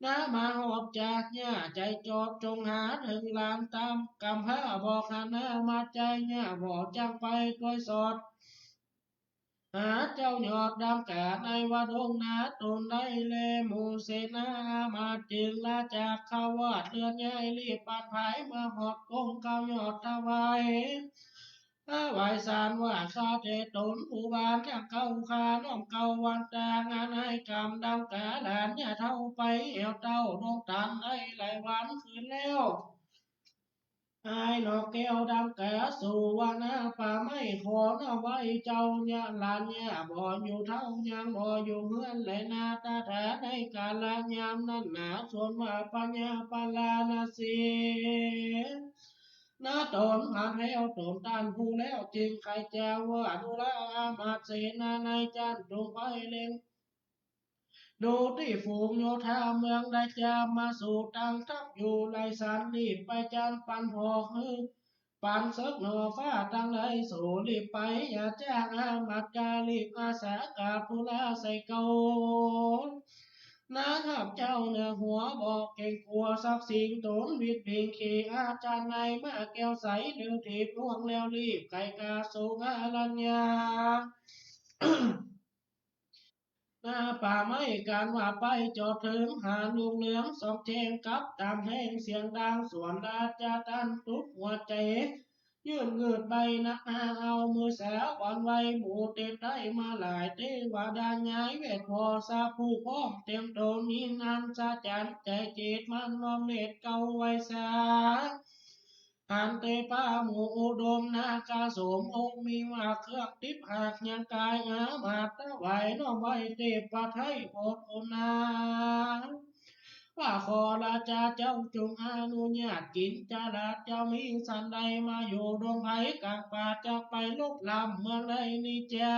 นามาฮอดจา ย่าใจ๋จอบจงหาเถิงหลานต๋ามกำพร้า บอกหานามาใจ๋ ย่าบ่จักไปตวยสอด หาเจ้ายอดดำก๋าในวัดดงนาต๋นได้แล หมู่เสนาอามาตย์จึงลาจากขาวาสเฮือนย้าย รีบปั่นผายมาฮอดก้มเก้ายอดถวาย ถวายสารว่า ข้าแต่ต๋นผู้บ้านทั้งเก้า ข้าน้อมเกล้าวันตางานอ้ายกำดำก๋าหลานย่าเฒ่าไปแอ่วเต้าดงต๋านได้หลายวันคืนแล้ว อ้ายนกแก้วดำก๋าสู่วนาป่าไม้ ขอน้อมไหว้เจ้าย่าหลานย่าบ่อยู่เฒ่า ยังบ่อยู่เฮือนแลนา ตถาในกาลยามนั้นหนา ส่วนว่าพญาปาราณสี นาต๋นผันแผ้วต๋นต้านฮู้แล้ว จึงใค่จาว่า ดูราอามาตย์เสนาในจันทร์ จงไปเล็ง ดูตี้ฝูงโยธาเมืองได้จามมาสู่ ตั้งทัพอยู่หลายสัน รีบไปจันปั่นผ่อหื้อ ปั่นเสิกหน่อฟ้าตังหลายสู่ รีบไปอย่าจ๊าอามาตย์ก๋า รีบอาสากราบทูลลาใส่เกล้า นาทัพเจ้าเหนือหัว บ่เกรงกั๋วสักสิ่ง ต๋นหวิดวิ่งขี่อาชาไนย ม้าแก้วใสเร็วถีบล่วงแล้ว รีบไขก๋าสู่อารัญญา ป่าไม้กั๋นว่าไปจอดเถิง หันลุงเหลืองส่องแจ้งกับต๋ามแฮงเสียงดัง ส่วนราชาตันตุ๊กหัวใจ๋ ยื่นงืดใบหนักหนา เอามือสาหวั่นไหว หมู่เทพใต้มาหลาย เตวดาใหญ่เวทวอสาผู้พร้อมเตรียมต๋น นิรันดร์สะจันใจ๋ จิตมั่นน้อมเนตรเก้าไหว้สา หันเตปาหมู่อุดมนาคาสม องค์มีว่าเครื่องทิพย์หากยังกาย อามาตย์ถวายน้อมไหว้เทพไทยโปรดโอนา ว่าขอราชาเจ้าจงอนุญาต กิ๋นจาราเจ้ามีสันใด มาอยู่ดงไพรกลางป่า จักไปลุกล้ำเมืองใดนี้จา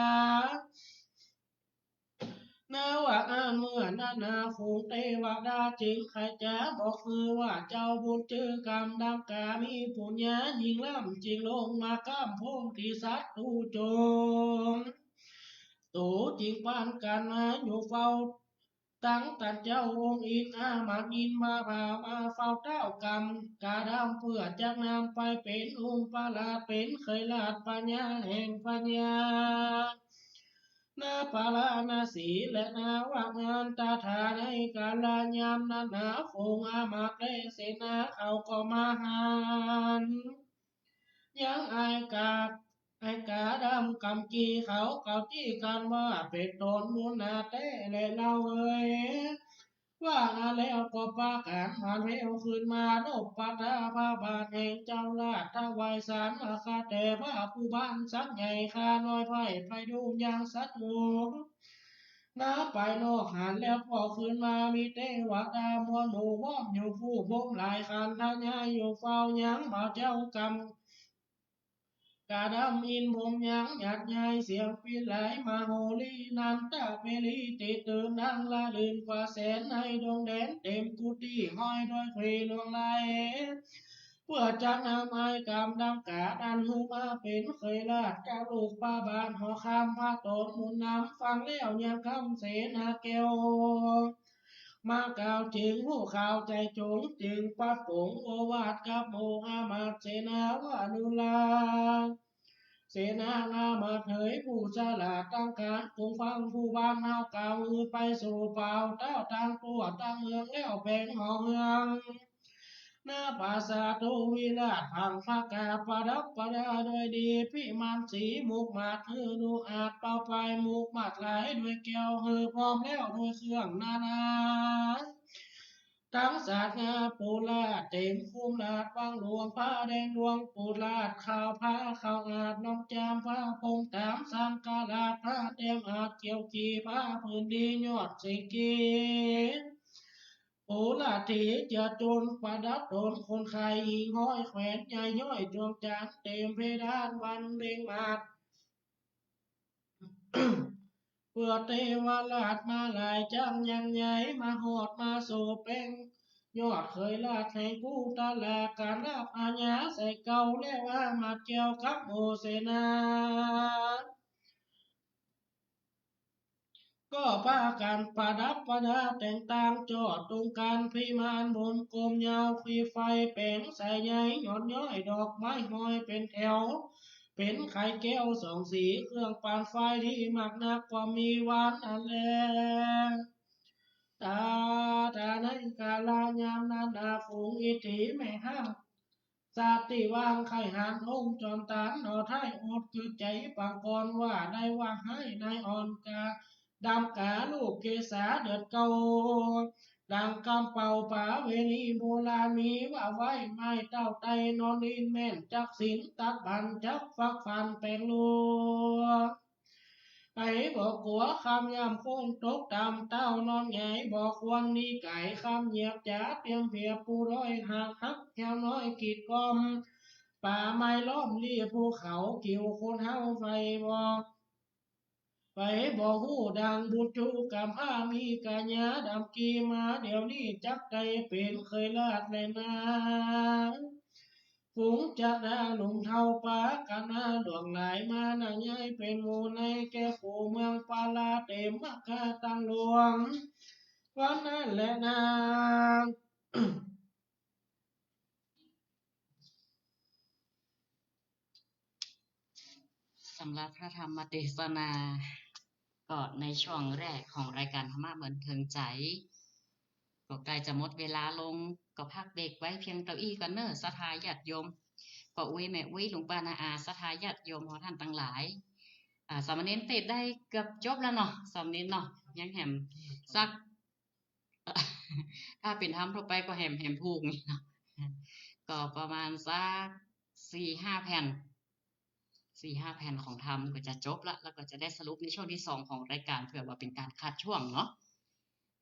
นาว่าอั้นเมื่อนั้นนา ฝูงเตวดาจึงใค่จ๋าบอกคือว่า เจ้าบุญจื้อกำดำกา มีปุญญายิ่งล้ำ จึงลงมาก้ำโพธิสัตว์ตูจง ตูจึงปานกั๋นมาอยู่เฝ้า ตังต้านเจ้าองค์อินทร์ อามาตย์อินทร์มาพามาเฝ้าเต้ากำกาดำ เปื้อจักนำไปเป๋นอุปราช เป๋นเขยราชปัญญาแห่งปัญญา ณ ปาราณสี และณ วังอันตาถา ในกาลยามนั้นนา ฝูงอามาตย์และเสนาเขาก็มาหัน ยังอ้ายกา อ้ายกาดำกำกี้เขา เขาจี้กั๋นว่า เป๋นต๋นมูนาแต๊แลเล่าเอย ว่าแล้วก็ปากั๋นหันเร็วขึ้นมา นบปัตตาพระบาทแห่งเจ้าราช ถวายสารมาคาแด่พระผู้บันสักใหญ่ ข้าน้อยใผไปดูยังสัตว์หมู่ ณ ภายนอกหันแล้วก็ขึ้นมา มีเตวดามวลหมู่ ว้อมอยู่คู่พรหมหลาย ขันทะยายอยู่เฝ้ายังบ่าวเจ้ากำกาดำอินทร์พรหมยังหยาดยาย เสียงปรินไหลมโหรี นันทะเปรีติตื่นดังละลื่นกว่าแสน ในดงแดนเต๋มกุฏิห้อยด้วยควีลวงไหล เปื้อจักนำอ้ายกำดำกานั้นหื้อมาเป๋นเขยราช เจ้าลูกพระบาทหอคำพระต๋นหมุนนำ ฟังแล้วยังกำเสนาแก้ว มากล่าวจึงฮู้ข่าวใจ๋จง จึงปะป๋งโอวาทกับหมู่อามาตย์เสนาวานุราช เสนาอามาตย์เหยผู้ฉลาดตังก๋าน จงฟังผู้บันเฮากล่าว หื้อไปสู่บ่าวเต้าตังตั๋วตังเมือง แล้วแป๋งหอเฮือง ณ ปราสาทวิราช ผังพระกาประดับประดาด้วยดี ภิมานสีมุกมาด หื้อดูอาจเป่าไปมุกมาดหลาย ด้วยแก้วหื้อพร้อมแล้วด้วยเครื่องนานา ตังสาดงาปูราด เต๋มคุ้มราดวังหลวง ผ้าแดงดวงปูราด ขาวผ้าขาวอาด น้องจามผ้าพงต๋าม สังฆราชผ้าแต้มอาด เกี่ยวกี่ผ้าผืนดี ยอดสิงกี ปูราดถีเจือจุน ประดับต๋นคนไข้ หิ่งห้อยแขวนใหญ่ย้อย จวงจันทร์เต๋มเพดาน วันเพ็งมาด เปื้อเตวราชมาหลาย จักยังใหญ่มาฮอดมาสู่แป๋ง ยอดเขยราชแห่งกุตลา ก๋านรับอาญาใส่เก่า แล้วอามาตย์แก้วกับหมู่เสนา ก็ปากั๋นประดับประดาแต่งต่าง จอดตุงก๋านภิมานบนกลมยาว ควีไฟแป๋งใสใหญ่ หย่อนย้อยดอกไม้ห้อยเป๋นแถว เป๋นไข่แก้วสองสี เครื่องปั่นไฟดีมากนัก ก็มีหวานอันแล ตา ตาในกาลยามนั้นนา ฝูงอิทธิแม่ฮ้าง สัตว์ตี้วางไข่หันองค์จอมตาน หน่อไท้อดกึ๊ดใจ๋ปางก่อน ว่าได้ว่าฮ้ายนายอ่อนกาดำกาลูกเกศาเดือดเก่า ดังกำเป่าป๋าเวณีโบราณมีว่าไว้ ไม้เต้าไต้นอนดินแม่น จักสินตัดบั้น จักฟักฟันแป๋งลัว ไผบ่กั๋วคำย่ำคนตกต่ำ เต้านอนหงายบ่ควรหนีก๋าย คำเหยียบจ๋าเตรียมเปรียบผู้ด้อย หากหักแถวน้อยกีดกล่อม ป่าไม้ล้อมลี้ภูเขา กิ่วโคนเฮาไฟบ่ ไผบ่ฮู้ดังบุญชูกำพร้า มีกะญาดำกี่มา เดี๋ยวนี้จักได้เป๋นเขยราชแลนา ฝูงจะดาหนุ่มเฒ่าปากั๋นนาหลวงหลายมา นาย้ายเป๋นหมู่ในแก่คู่เมืองปาราเต๋มมกาตังหลวง วันนั้นแลนา สำหรับพระธรรมเตสนา ก็ในช่วงแรกของรายก๋านธรรมะบันเทิงใจ๋ ก็ใก้จะหมดเวลาลง ก็พักเบรกไว้เพียงเต้าอี้ก่อนเน่อ ศรัทธาญาติโยม ป้ออุ๊ยแม่อุ๊ย ลุงป้าน้าอา ศรัทธาญาติโยมเฮาต้านตังหลาย อ่า สามเณรเตศน์ได้เกือบจบแล้วเนาะ สามเณรเนาะ ยังแหมสัก ถ้าเป๋นธรรมทั่วไปก็แหม แหมผูกนี่เนาะ ก็ประมาณสักสี่ห้าแผ่น สี่ห้าแผ่นของธรรมก็จะจบละ แล้วก็จะได้สรุปในช่วงที่สองของรายก๋าน เผื่อว่าเป๋นก๋านขาดช่วงเนาะ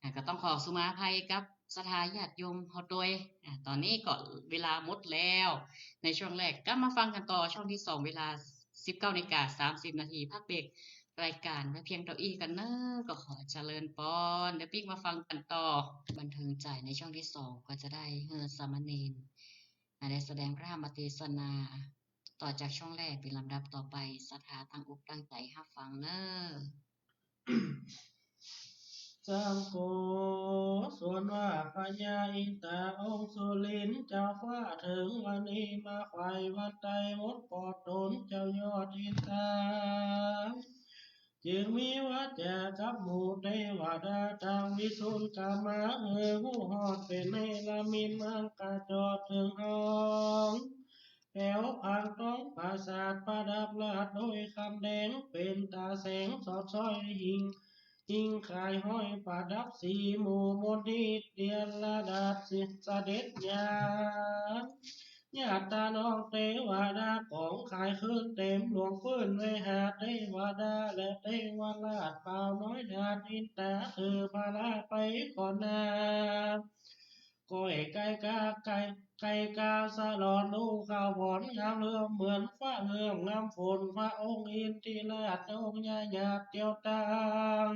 อ่า ก็ต้องขอสุมาอภัยกับศรัทธาญาติโยมเฮาตวย อ่า ต๋อนนี้ก็เวลาหมดแล้ว ในช่วงแรก กลับมาฟังกั๋นต่อช่วงที่สอง เวลาสิบเก้านาฬิกาสามสิบนาที พักเบรกรายก๋านไว้เพียงเต้าอี้ก่อนเน่อ ก็ขอเจริญปอน เดี๋ยวปิ๊กมาฟังกั๋นต่อ บันเทิงใจ๋ในช่วงที่สอง ก็จะได้หื้อสามเณร อ่า ได้แสดงพระธรรมเตสนา ต่อจากช่วงแรกเป๋นลำดับต่อไป ศรัทธาตั้งอกตั้งใจ๋ฮับฟังเน่อ จักกุศลว่าพญาอินทาองค์สุรินทร์เจ้าฟ้าเถิงวันนี้มาไขว่วันไตรมนต์ปอดต๋นเจ้ายอดอินทา จึงมีวาจากับหมู่เตวดาตางวิสุทธิกามะ หื้อฮู้ฮอดเป๋นเนรมิตมังกาจอดเถิงห้อง แป๋วผางตองปราสาทประดับราชด้วยคำแดง เป๋นต๋าแสงสอดซ้อยหิ่ง หิ่งขายห้อยประดับสีหมู่มนทิพย์เดียนระดาษเสด็จญา ญาติน้องเตวดากองขายขึ้นเต๋มหลวงปื้นเวหาเตวดาและเตวราชบ่าวน้อยนาถอินทาถือภาระไปก่อนหน้า ก้อยไก่กาไก่ ไก่กาสะหลอนลูกข้าวหวอนงามเลื่อมเหมือนฟ้าเลื่อมงามฝน พระองค์อินทิราชองค์ใหญ่หยาบเตียวตาง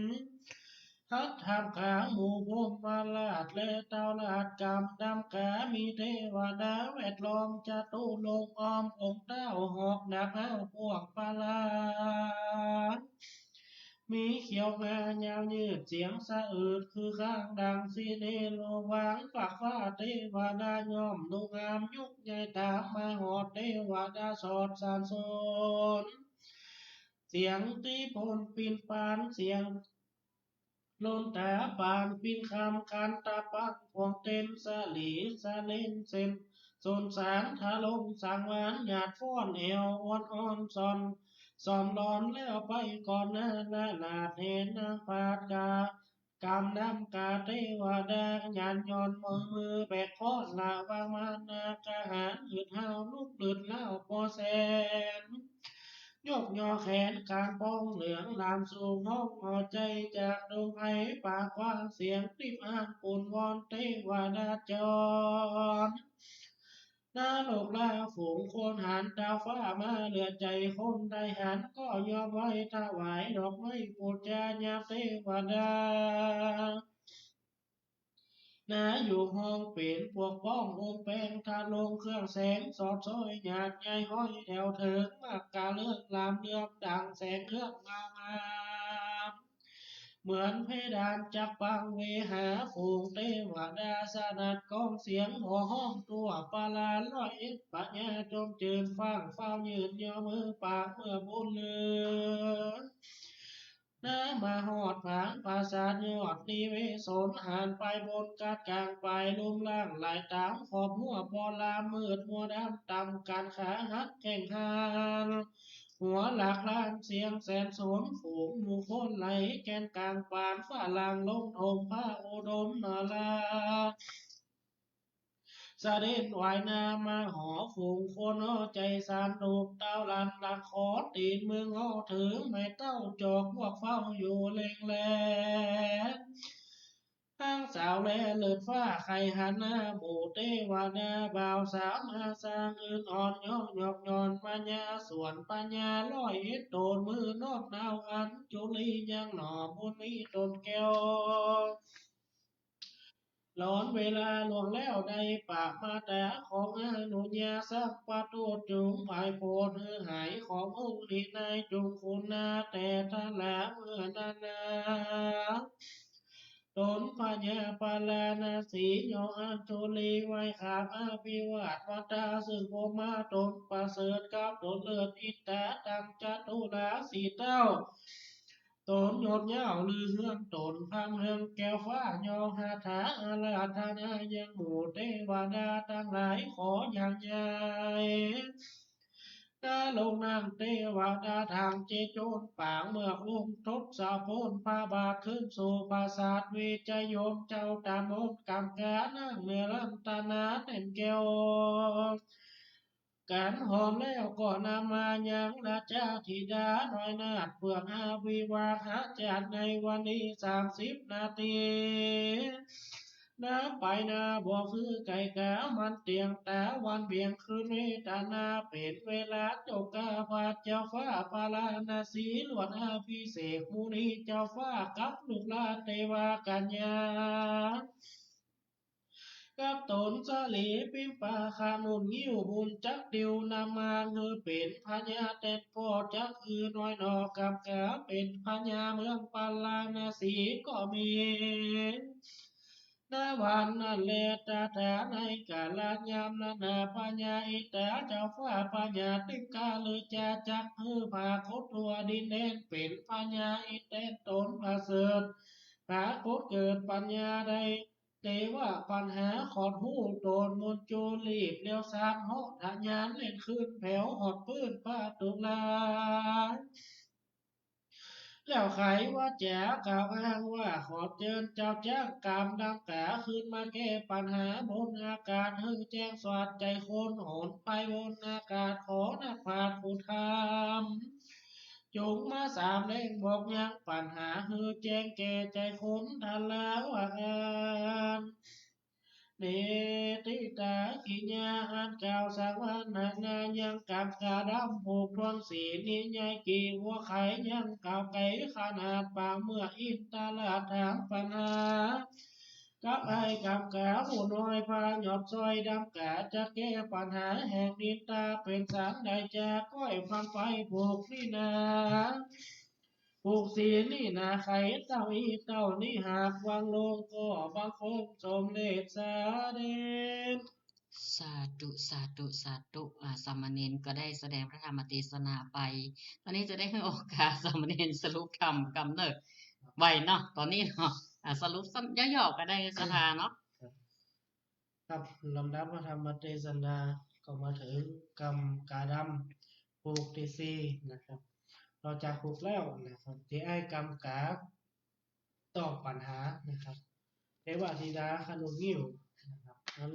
ฮัดทำขางหมู่พรหมราชและเต้าราชกำดำกา มีเตวดาแวดล้อมจตุรงค์อ้อมองค์เต้าหอกหนักห้าวพวกปลา มีเขียวงายาวยืดเสียงสะอืดคือข้างดังสิเนโรวาง ปากฟ้าเตวดาย่อมดูงามยุกใหญ่ต๋ามมาฮอดเตวดาสอดสานสน เสียงตี้พลปินปานเสียง ลนต๋าปานปินคำคันตะปังพวงเต้นสะหลีสะเล่นเส้น สนสารทะลงสังวานหยาดฟ้อนแอวอ่อนอ่อนสอน สอนหลอนแล้วไปก่อนหน้านาหลาดเห็นนางปาดกา กำนำกาเตวดาหยาดหย่อนมือ มือแบกค้อนระวังมานากหาญหืดห้าวลุกหลืดเล่าปอแสน ยกยอแขนกางปองเหลืองลามสูงฮ้องเอาใจ๋จากดงไพรปากกว้างเสียงติบอ้างปูนวอนเตวดาจร นรกละฝูงคนหันดาวฟ้ามาเหลือใจ๋คนได้หันก็ยอมไหว้ถวายดอกไม้ปูจายามเตวดา นาอยู่ห้องเป๋นปวกป้ององค์แปงทะลงเครื่องแสงสอดซ้อยหยาดใยห้อยแถวเถิงมากกาเลิศลามเลื่อมดังแสงเครื่องเงางาม เหมือนเพดานจักปังเวหาฝูงเตวดาสนั่นก้องเสียงโห่ฮ้องทั่วปาลาร้อยเอ็ดปัญญาจมจืนฟ้างฟ้าวยืนยอมือปากเมื่อบุญเหลือ นามาฮอดผางปราสาทยอดนิเวศน หันไปบนกาดกลางปลายลุ่มล่างหลายต๋ามขอบหัวปอลามมืดมัวดำต่ำกันขาหักแข้งหัน หัวหลากลานเสียงแสนสนฝูงหมู่คนไหลแกนกลางปานฟ้าหลังลงถมพระอุดมนรา เสด็จไหว้นามาหอฝูงคนเอาใจ๋สานลูกเต้าหลานหลักขอตีนเมืองเอาเถิงแม่เต้าจอกพวกเฝ้าอยู่เล็งแล ทั้งสาวแลเลิศฟ้าใคร่หันหน้าหมู่เตวดาบ่าวสาวมาสร้างอื่นอ่อนย่องยอกย่อนปัญญาส่วนปัญญาร้อยเอ็ดโตนมือนอกดาวอัญจุลียังหน่อบุญมีตนแก้ว หลอนเวลาล่วงแล้วได้ปะมาตาของอนุญาสัพพะทูตจุงผายโผดหื้อหายขององค์หลีนายจุงคุณนาแต่ทลาเมื่อนานา ตนพญาปาราณสียออัญจุลีไหว้ขามอภิวาทวัตตาซึ่งพรหมาตนประเสริฐกับตนเลิศอิตตาตังจตุราสีเต้า ต๋นยศยาวลือเฮืองต๋น พร่ำเฮืองแก้วฟ้า ยอหาถาอาราธนา ยังหมู่เตวดาตังหลาย ขออย่างใหญ่ ณ โลกนั้นเตวดาต่างเจโจรปาง เมื่อองค์ทศพลพระบาทขึ้นสู่ปราสาทวิชยม เจ้าตามนกำกานั่งเนื้อรัตนาเต็มแก้ว กันหอมแล้วก็นำมายังราชธิดาน้อยนาถ เพื่ออวิวาหะจัดในวันนี้สามสิบนาที นับไปนับบ่คือไกลกา มันเตียงตาวันเบียงคืนเวทนา เป๋นเวลาจงกาพระเจ้าฟ้าปาราณสี ลวดอภิเษกมุนีเจ้าฟ้ากับลูกหลานเตวกัญญา กับต๋นสลีปิมปาคานุนงิ้วบุญจักดิวนำมา หื้อเป๋นพญาแตนพ่อจักหื้อน้อยหนอกำกา เป๋นพญาเมืองปาราณสีก็มี ณ วันนั้นแล ตถาในกาลยามนั้นนา พญาอินทาเจ้าฟ้าพญาติกาลือจาจักหื้อผาคตทั่วดินแดน เป๋นพญาอินทร์แตนต๋นประเสริฐ ผาคตเกิดปัญญาได้ เตวะปัญหาขอดฮู้ต๋นมนต์จูรีบเลี้ยวสานเหาะทะยานเล่นคืนแผวหอดปื้นประตูลา แล้วไขวาจากล่าวอ้างว่า ขอเจิญเจ้าจ๊างกามดังกา ขึ้นมาแก้ปัญหาบนอากาศ หื้อแจ้งสวัสดิ์ใจ๋คน โหนไปบนอากาศ ขอนักปราชญ์ผู้ธรรม จงมาสามแลงบอกยังปัญหา หื้อแจ้งแก่ใจ๋คนทะลาวาอัน เนติตากิญญา อันกล่าวสังวรรณนายังกำกาดำ ผูกถ้วนสีนิยายกี่หัวไข ยังกล่าวไกลขนาดปาง เมื่ออินทราชถามปัญหา กับอ้ายกำกาผู้น้อยพาหยอดซอยดำกา จะแก้ปัญหาแห่งนินทาเป๋นสันใด จะก้อยฟังไปผูกนี่นา ผูกสีนี่นา ไขเต้าอี้เต้านี้ หากวางลงก็บังคมสมเร็จเสด็จ สาธุ สาธุ สาธุ อ่า สามเณรก็ได้แสดงพระธรรมเตสนาไป ต๋อนนี้จะได้หื้อโอกาสสามเณรสรุปธรรมกำเนิดไว้เนาะ ต๋อนนี้เนาะ อ่า สรุปสั้นย่อๆ ก็ได้ศรัทธาเนาะ ครับ ครับ ลำดับพระธรรมเตสนาก็มาเถิงกำกาดำ ผูกตี้สี่นะครับ ต่อจากผูกแล้วนะครับ ตี้อ้ายกำกา ตอบปัญหานะครับ เทวธิดาคนุงิ้วนะครับ นั้น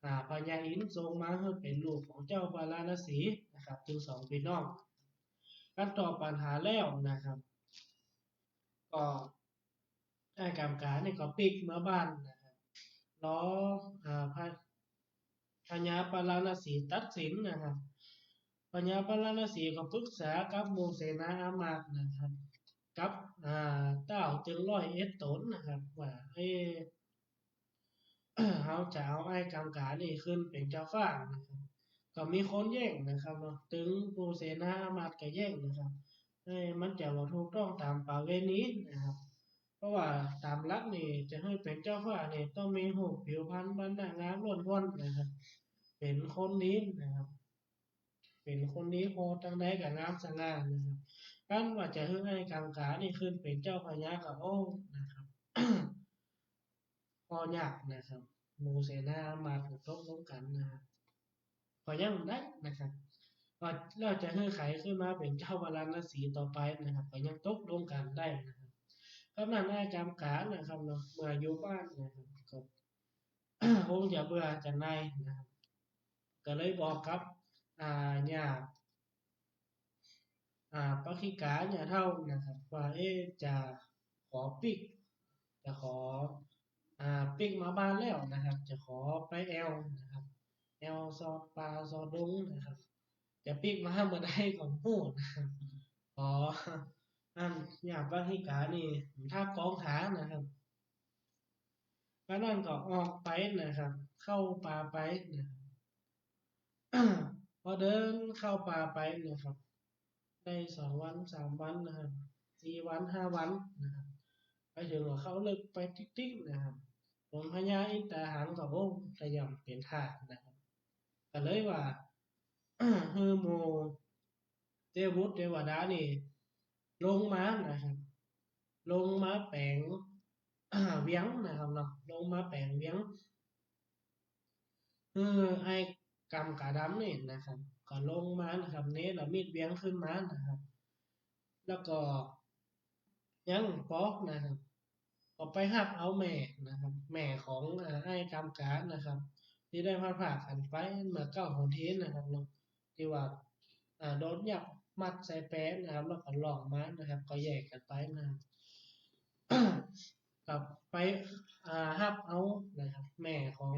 อ่า พญาอินทร์ทรงมาหื้อเป๋นลูกของเจ้าปาราณสีนะครับ ตึงสองปี้น้อง กันตอบปัญหาแล้วนะครับ ก็อ้ายกำกานี่ก็ปิ๊กเมือบ้านนะครับ รอ อ่า พระ พญาปาราณสีตัดสินนะครับ พญาปาราณสีก็ปรึกษากับหมู่เสนาอามาตย์นะครับ กับ อ่า ต้าวตึงร้อยเอ็ดต๋นนะครับ ว่า เอ๊ะ เฮาจะเอาอ้ายกำกานี่ขึ้นเป๋นเจ้าฟ้านะครับ ก็มีคนแย้งนะครับเนาะ ตึงหมู่เสนาอามาตย์ก็แย้งนะครับ เอ๊ะ มันจะบ่ถูกต้องต๋ามประเวณีนะครับ เพราะว่าต๋ามหลักนี่จะหื้อเป๋นเจ้าฟ้านี่ต้องมีรูปผิวพรรณบรรณะงามล้นพ้นนะครับ เป๋นคนดีนะครับ เป๋นคนดี ผ่อตังใดก็งามสง่านะครับ กันว่าจะหื้ออ้ายกำกานี่ขึ้นเป๋นเจ้าพญาก็ โอ้ นะครับ ก็ยากนะครับ หมู่เสนาอามาตย์ก็ตกลงกั๋นนะครับ ก็ยังได้นะครับ ว่าแล้วจะหื้อใผขึ้นมาเป๋นเจ้าปาราณสีต่อไปนะครับ ก็ยังตกลงกั๋นได้นะครับ กำนั้นอ้ายกำกานะครับเนาะ เมื่ออยู่บ้านนะครับ ก็ คงจะเบื่อจะหน่ายนะครับ ก็เลยบอกกับ อ่า ย่า อ่า ปักขิกา ย่าเฒ่านะครับ ว่า เอ๊ะ จะขอปิ๊ก จะขอ อ่า ปิ๊กมาบ้านแล้วนะครับ จะขอไปแอ่วนะครับ แอ่วซอดป่าซอดดงนะครับ จะปิ๊กมาเมื่อใดก็บ่ฮู้นะครับ ขอ อัน ย่าปักขิกานี่ ถ้ากองหานะครับ กำนั้นก็ออกไปนะครับ เข้าป่าไปนะครับ พอเดินเข้าป่าไปนะครับ ได้สองวันสามวันนะครับ สี่วันห้าวันนะครับ ไปเถิงก็เข้าเลิกไปติ๊กๆ นะครับ องค์พญาอินทาหารก็ โอ้ ขย่ำเป๋นท่านะครับ ก็เลยว่า หื้อหมู่ เตวุตรเตวดานี่ลงมานะครับ ลงมาแป๋ง เวียงนะครับเนาะ ลงมาแป๋งเวียง หื้อไอ้กำก๋าดำนี่นะครับ ก็ลงมานะครับ เนรมิตเวียงขึ้นมานะครับ แล้วก็ยังปอนะครับ ก็ไปฮับเอาแม่นะครับ แม่ของ อ่า ไอ้กำก๋านะครับ ตี้ได้พลัดพรากกั๋นไปเมื่อเก้าหนเฮนนะครับเนาะ ตี้ว่า อ่า โดนยักษ์มัดใส่แปนะครับ แล้วก็ล่องมานะครับ ก็แยกกั๋นไปนะครับ ก็ไป อ่า ฮับเอานะครับ แม่ของ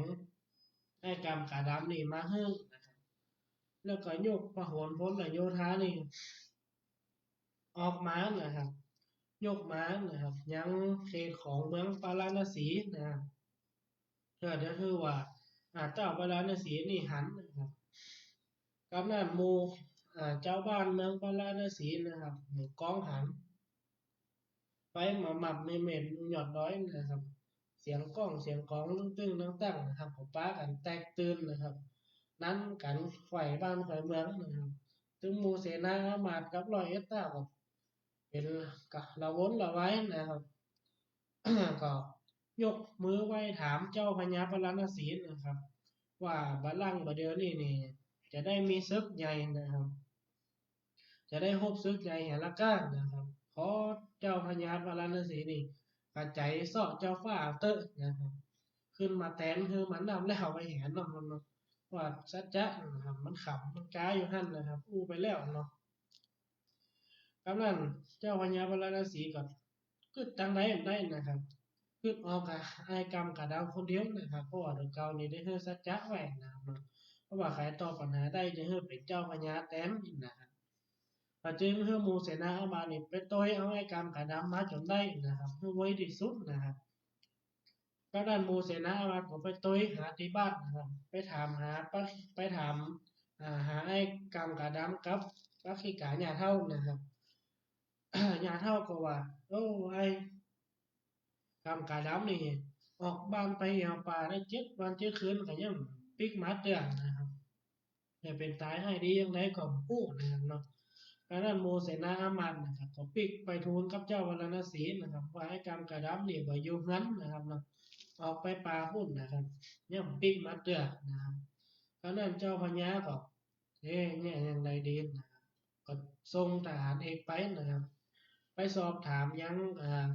ไอ้กำก๋าดำนี่มาหื้อนะครับ แล้วก็ยกพหลพลโยธานี่ ออกมานะครับ ยกมานะครับ ยังเขตของเมืองปาราณสีนะครับ ก็จะคือว่า อ่า เจ้าปาราณสีนี่หันนะครับ กำนั้นหมู่ อ่า เจ้าบ้านเมืองปาราณสีนะครับ หมู่ก้องหัน ไปหม่ำๆ เม็ดๆ ยอดดอยนะครับ เสียงก้องเสียงกองตึ้งๆ ตั้งๆ นะครับ ก็ปากั๋นแตกตื่นนะครับ นั่นกั๋นไขว่บ้านไขว่เมืองนะครับ ตึงหมู่เสนาอามาตย์กับร้อยเอ็ดเต้าก็เป๋นกะละวนละวายนะครับ ก็ยกมือไหว้ถามเจ้าพญาปาราณสีนะครับ ว่าบัดลังก์บ่าเดี่ยวนี้นี่ จะได้มีศึกใหญ่นะครับ จะได้ฮบศึกใหญ่แหละก้านะครับ ขอเจ้าพญาปาราณสีนี่ กระใจ๋เซาะเจ้าฟ้าเต๊อะนะครับ ขึ้นมาแตนหื้อมันนำแล้วไปแหนเนาะ มันเนาะ ว่าสัจจะนะครับ มันขำ มันก๊าอยู่หั้นนะครับ อู้ไปแล้วเนาะ กำนั้นเจ้าพญาปาราณสีก็กึ๊ดตังใดบ่ได้นะครับ กึ๊ดออกกะไอ้กำก๋าดำคนเดียวนะครับ เพราะว่าเดี๋ยวเก่านี่ได้หื้อสัจจะไว้นะครับเนาะ เพราะว่าใผตอบปัญหาได้จะหื้อเป๋นเจ้าพญาแตนนะครับ ก็จึงหื้อหมู่เสนาอามาตย์นี่ไปตวยเอาไอ้กำก๋าดำมาจ๋นได้นะครับ หื้อไวตี้สุดนะครับ กำนั้นหมู่เสนาอามาตย์ก็ไปตวยหาตี้บ้านนะครับ ไปถามหาปัก ไปถาม อ่า หาไอ้กำก๋าดำกับปักขิกาย่าเฒ่านะครับ ย่าเฒ่าก็ว่า โอ้ ไอ้กำก๋าดำนี่ ออกบ้านไปแอ่วป่าได้เจ็ดวันเจ็ดคืนก็ยังปิ๊กมาเตื้อนะครับ จะเป๋นต๋ายฮ้ายดีจังใดก็บ่ฮู้นะครับเนาะ กำนั้นหมู่เสนาอามาตย์นะครับ ก็ปิ๊กไปทูลกับเจ้าปาราณสีนะครับ ว่าไอ้กำก๋าดำนี่บ่อยู่เฮือนนะครับเนาะ ออกไปป่าปู๊นนะครับ ยังปิ๊กมาเตื้อนะครับ กำนั้นเจ้าพญาก็ เอ๊ะ เยียะจังใดดีนะครับ ก็ส่งทหารเอกไปนะครับ ไปสอบถามยัง อ่า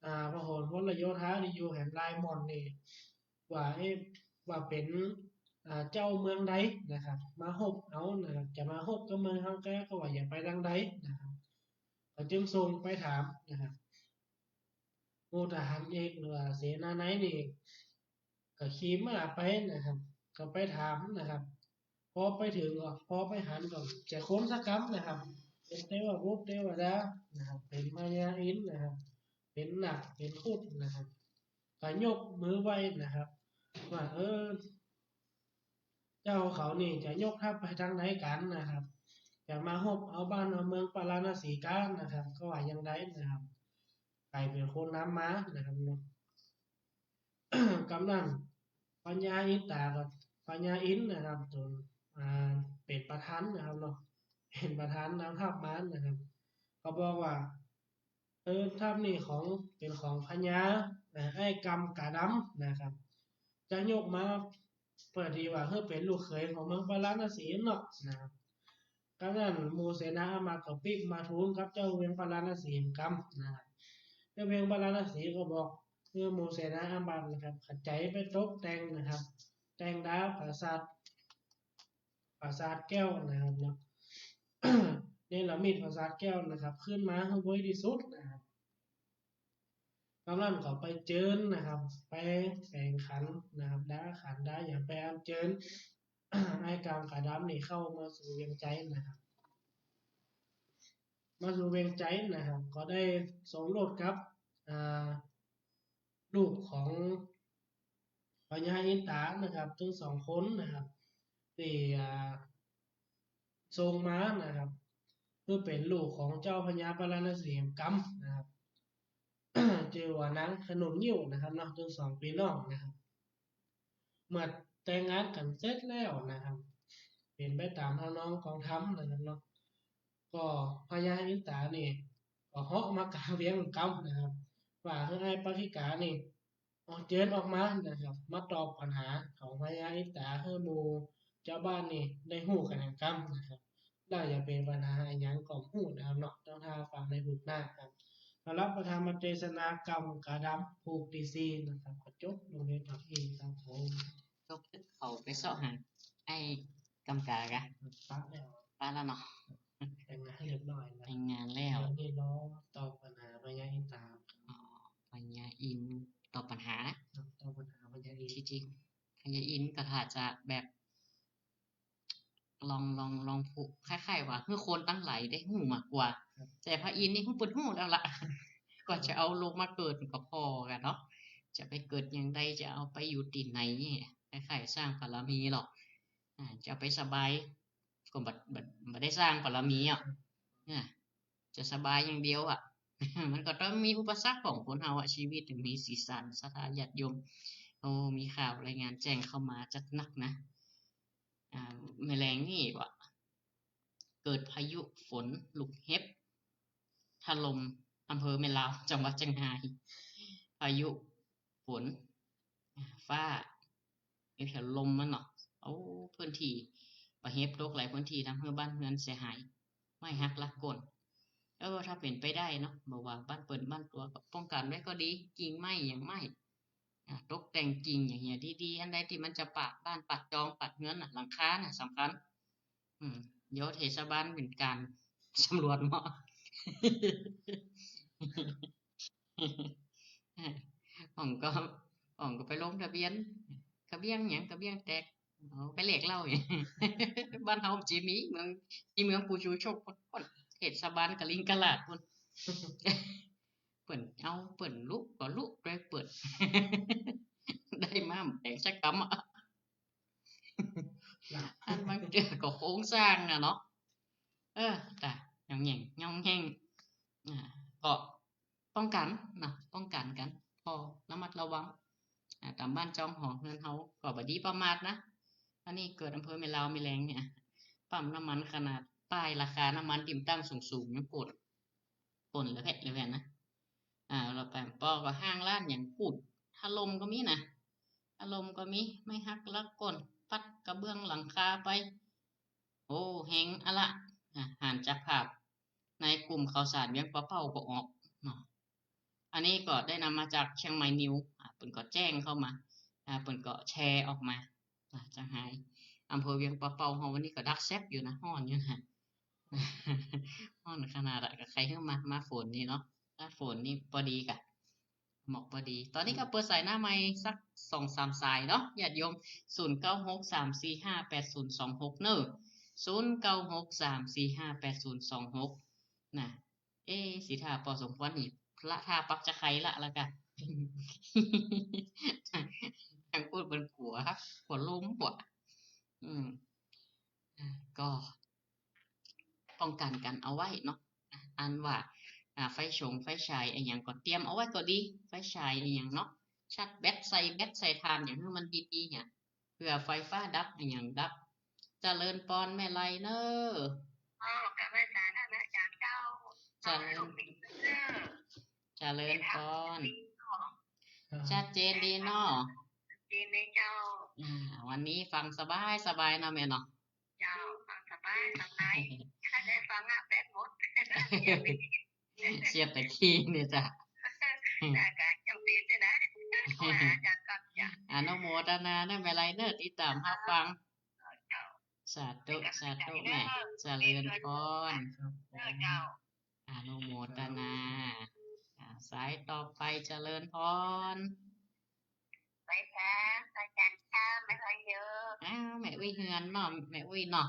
อ่า พหลพลโยธาตี้อยู่แหมลายหม่อนนี่ ว่า เอ๊ะ ว่าเป๋น อ่า เจ้าเมืองใดนะครับ มาฮบเอานะครับ จะมาฮบกับเมืองเฮาแก ก็ว่าอย่าไปตางใดนะครับ ก็จึงส่งไปถามนะครับ หมู่ทหารเอกหรือว่าเสนาในนี่ ก็ขี่ม้าไปนะครับ ก็ไปถามนะครับ พอไปเถิงก็ พอไปหันก็จะคนสักกำนะครับ เป๋นเตวบุตรเตวดานะครับ เป๋นพญาอินทร์นะครับ เป๋นนาค เป๋นครุฑนะครับ ก็ยกมือไหว้นะครับ ว่า เออ เจ้าเขานี่จะยกทัพไปตางใดกั๋นนะครับ จะมาฮบเอาบ้านเอาเมืองปาราณสีก้านะครับ ก็ว่าจังใดนะครับ ใผเป๋นคนนำมานะครับเนาะ กำนั้นพญาอินตากับพญาอินทร์นะครับ จ๋น อ่า เป๋นประธานนะครับเนาะ เป๋นประธานนำทัพมานะครับ ก็บอกว่า เออ ทัพนี่ของ เป๋นของพญา อ่า ไอ้กำก๋าดำนะครับ จะยกมาเปื้อตี้ว่าหื้อเป๋นลูกเขยของเมืองปาราณสีเนาะนะครับ กำนั้นหมู่เสนาอามาตย์ก็ปิ๊กมาทูลกับเจ้าเวียงปาราณสีกำนะครับ เจ้าเวียงปาราณสีก็บอก คือหมู่เสนาอามาตย์นะครับ ขะใจ๋ไปตกแต่งนะครับ แต่งดาปราสาท ปราสาทแก้วนะครับเนาะ เนรมิตปราสาทแก้วนะครับ ขึ้นมาหื้อไวตี้สุดนะครับ กำนั้นก็ไปเจิญนะครับ ไปแป๋งขันนะครับ ดาขันดาหยังไปอัญเจิญ ไอ้กำก๋าดำนี่เข้ามาสู่เวียงไจ๊นะครับ มาสู่เวียงไจ๊นะครับ ก็ได้สมรสกับ อ่า ลูกของพญาอินตานะครับ ตึงสองคนนะครับ ตี้ อ่า ส่งมานะครับ หื้อเป๋นลูกของเจ้าพญาปาราณสีกำนะครับ จื้อว่านางขนุนงิ้วนะครับเนาะ ตึงสองปี้น้องนะครับ เมื่อแต่งงานกั๋นเสร็จแล้วนะครับ เป๋นไปต๋ามทำนองของธรรมนะครับเนาะ ก็พญาอินตานี่ ก็เฮาะมากาเวียงกำนะครับ ว่าหื้ออ้ายปาฏิกานี่ ออกเจิญออกมานะครับ มาตอบปัญหาของพญาอินต๋าหื้อหมู่จาวบ้านนี่ได้ฮู้กั๋นแหมกำนะครับ น่าจะเป๋นปัญหาอะหยังก็บ่ฮู้นะครับเนาะ ต้องถ่าฟังในหุบหน้าครับ สำหรับพระธรรมเตสนากำก๋าดำผูกตี้สี่นะครับ ก็จบลงในต๋อนนี้ครับผม จบ เขาไปเซาะหาไอ้กำก๋ากะ ปะแล้ว ปะแล้วเนาะ แต่งงานเรียบร้อยแล้ว แต่งงานแล้ว เดี๋ยวนี้รอตอบปัญหาพญาอินต๋า อ๋อ พญาอินต๋าตอบปัญหา ตอบปัญหาพญาอิน จริงๆ พญาอินก็ถ้าจะแบบ ลอง ลอง ลองผูก คล้ายๆ ว่าหื้อคนตังหลายได้ฮู้มากกว่า ครับ แต่พระอินทร์นี่ฮู้เปิ้นฮู้แล้วละ กว่าจะเอาลงมาเกิดก็ผ่อกั๋นเนาะ จะไปเกิดอย่างใด จะเอาไปอยู่ตี้ไหน คล้ายๆ สร้างบารมีหรอก อ่า จะเอาไปสบาย ก็บ่ บ่ บ่ได้สร้างบารมีอ่ะ อ่า จะสบายอย่างเดียวอะ มันก็ต้องมีอุปสรรคของคนเฮาอะ ชีวิตมีสีสัน ศรัทธาญาติโยม โอ้ มีข่าวรายงานแจ้งเข้ามาจัดหนักนะ อ่า แม่แลงนี่ว่า เกิดพายุฝนลูกเห็บถล่มอำเภอแม่ลาว จังหวัดเจียงราย พายุฝน ฟ้า แถวลมมันเนาะ โอ้ พื้นที่ ปะเห็บตกหลายพื้นที่ ทำหื้อบ้านเฮือนเสียหาย ไม้หักลักโค่น เออ ถ้าเป๋นไปได้เนาะ บ่ว่าบ้านเปิ้นบ้านตั๋วก็ป้องกั๋นไว้ก็ดี กิ่งไม้หยังไม้ อ่า ตกแต่งกิ่งอย่างเงี้ยดีๆ อันใดตี้มันจะปะบ้านปะจองปะเฮือนน่ะ หลังคาน่ะสำคัญ อืม เดี๋ยวเทศบาลเป๋นก๋านสำรวจเนาะ อ่องก็ อ่องก็ไปลงทะเบียน กะเบี้ยงหยัง กะเบี้ยงแตก เอาไปแลกเหล้า บ้านเฮาบ่มี เมือง มีเมืองปู่ชูโชค เทศบาลกะลิงกะลาดพุ้น เปิ้นเอา เปิ้นลุก็ลุด้วยเปิ้น ได้มาบ่แตกสักกำอะ อันบางเตื้อก็โครงสร้างน่ะเนาะ เออ ต๋า ย่องแย่ง ย่องแย่ง อ่า ก็ ป้องกั๋นนะ ป้องกั๋นกั๋น ผ่อระมัดระวัง อ่า ต๋ามบ้านจองหอเฮือนเฮา ก็บ่ดีประมาทนะ อันนี้เกิดอำเภอแม่ลาวแม่แลงเนี่ย ปั๊มน้ำมันขนาดป้ายราคาน้ำมันตี้มันตั้งสูงๆ ยังโกรธ โกรธเลยแหละ เลยแหละนะ อ่า เราไปปอก็ห้างร้านอย่างพูด ถล่มก็มีนะ ถล่มก็มี ไม้หักลักโค่น พัดกระเบื้องหลังคาไป โอ้ แฮงอะละ อ่า หันจากภาพ ในกลุ่มข่าวสารเวียงป่าเป้าก็ออกเนาะ อันนี้ก็ได้นำมาจากเชียงใหม่นิว อ่า เปิ้นก็แจ้งเข้ามา อ่า เปิ้นก็แชร์ออกมา อ่า เจียงราย อำเภอเวียงป่าเป้าเฮาวันนี้ก็ดักแซบอยู่นะ ฮ้อนอยู่นะ ฮ้อนขนาดอะ ก็ใค่หื้อมา มาฝนนี่เนาะ ถ้าฝนนี่ปอดีกะ หมอกปอดี ต๋อนนี้ก็เปิดสายหน้าไมค์สักสองสามสายเนาะ ญาติโยม ศูนย์เก้าหก สามสี่ห้า แปดศูนย์สองหก เน่อ ศูนย์เก้าหก สามสี่ห้า แปดศูนย์สองหก นะ เอ๊ะ สิถ่าปอสมควรนี่ ละถ่าปักจะไคละ ละกะ ยังพูดเปิ้นกั๋ว กั๋วลมกั๋ว อืม อ่ะ ก็ ป้องกั๋นกั๋นเอาไว้เนาะ อันว่า อ่า ไฟฉงไฟฉายอะหยังก็เตรียมเอาไว้ก็ดี ไฟฉายอะหยังเนาะ ชาร์จแบต ใส่แบต ใส่ถ่านอย่างหื้อมันดีๆ เนี่ย เผื่อไฟฟ้าดับอะหยังดับ เจริญปอนแม่ไลเน่อ อ๋อ กราบไหว้สานะอาจ๋ารย์เจ้า เจริญ เจริญปอน ชัดเจนดีเนาะ ชัดเจนเลยเจ้า อ่า วันนี้ฟังสบายสบายเนาะแม่เนาะ เจ้า ฟังสบายสบาย ถ้าได้ฟังอะแบตหมด เสียบแต่คีย์เนี่ยจ้ะ แต่ก็จำเป็นด้วยนะ ขอหาอาจารย์ก่อนจ้ะ อนุโมทนานะแม่ไลเน่อ ติดต๋ามฮับฟัง เจ้า สาธุ สาธุแม่ เจริญปอน เจ้า อนุโมทนา อ่า สายต่อไปเจริญปอน ไปค่ะ อาจ๋ารย์ค่ะ แม่ไลเน่อ อ้าว แม่อุ้ยเฮือนเนาะ แม่อุ้ยเนาะ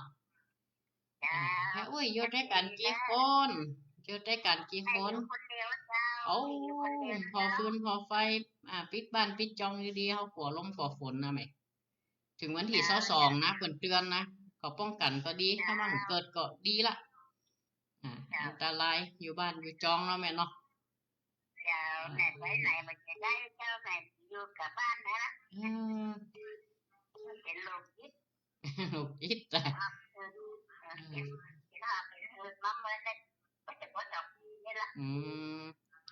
เจ้า อ่า แม่อุ้ยอยู่ด้วยกั๋นกี่คน อยู่ด้วยกั๋นกี่คน อยู่คนเดียวเจ้า โอ้ อยู่คนเดียวเจ้า ผ่อฟืนผ่อไฟ อ่า ปิดบ้านปิดจองดีๆ เฮากั๋วลมกั๋วฝนนะแม่ ถึงวันตี้ซาวสองนะ เปิ้นเตือนนะ ก็ป้องกั๋นก็ดี ถ้ามันเกิดก็ดีละ อ่า อันตราย อยู่บ้านอยู่จองเนาะแม่เนาะ เจ้า แม่ไปไหนบ่ได้เจ้า แม่อยู่กับบ้านนะ อืม เป๋นโรคจิต โรคจิตจ้ะ เออ เออ เออ เออ มันบ่ได้ บ่ได้ บ่ได้ นี่ละ อืม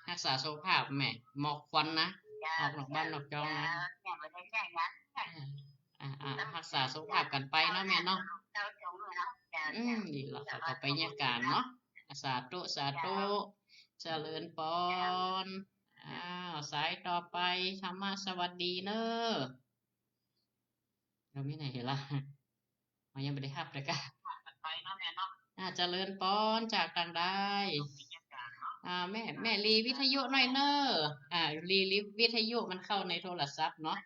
ฮักษาสุขภาพแม่ หมอกควันนะ เจ้า ออกนอกบ้านนอกจ้องนะ เจ้า เนี่ย บ่ได้ใช้งาน อ่า อ่า อ่า ฮักษาสุขภาพกั๋นไปเนาะแม่เนาะ เจ้า จงเนาะ เจ้า อืม เจ้า ดีละ เจ้า ข้อยก็ไปเยียะก๋านเนาะ สาธุ สาธุ เจ้า เจริญปอน เจ้า อ้าว สายต่อไป ธรรมะสวัสดีเน้อ เฮามีไหนหันล่ะ เฮายังบ่ได้ฮับเลยก้า ไปเนาะแม่เนาะ อ่า เจริญปอน จากตางใด อ่า แม่ แม่หลีวิทยุหน่อยเน้อ อ่า หลี หลีวิทยุมันเข้าในโทรศัพท์เนาะ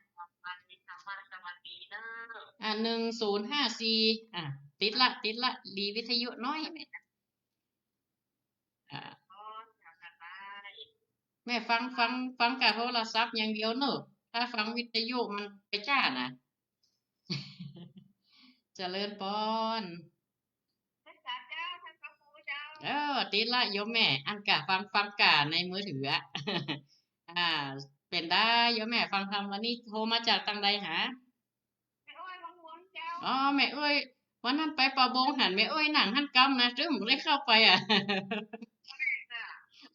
อ่า หนึ่งศูนย์ห้าสี่ อ่า ติดละ ติดละ หลีวิทยุหน่อยแม่ อ่า แม่ฟัง ฟัง ฟังกับโทรศัพท์อย่างเดียวเนอะ ถ้าฟังวิทยุมันไปจ้านะ เจริญปอน เจ้า ท่านพระครูเจ้า เออ ติดละโยมแม่ อันกะฟัง ฟังกะในมือถืออะ อ่า เป๋นได้โยมแม่ ฟังธรรมวันนี้โทรมาจากตางใดหา แม่อ้อยวังหลวงเจ้า อ๋อ แม่อ้อย วันนั้นไปป่าบงหันแม่อ้อยนั่งหั้นกำนะ จึงบ่ได้เข้าไปอะ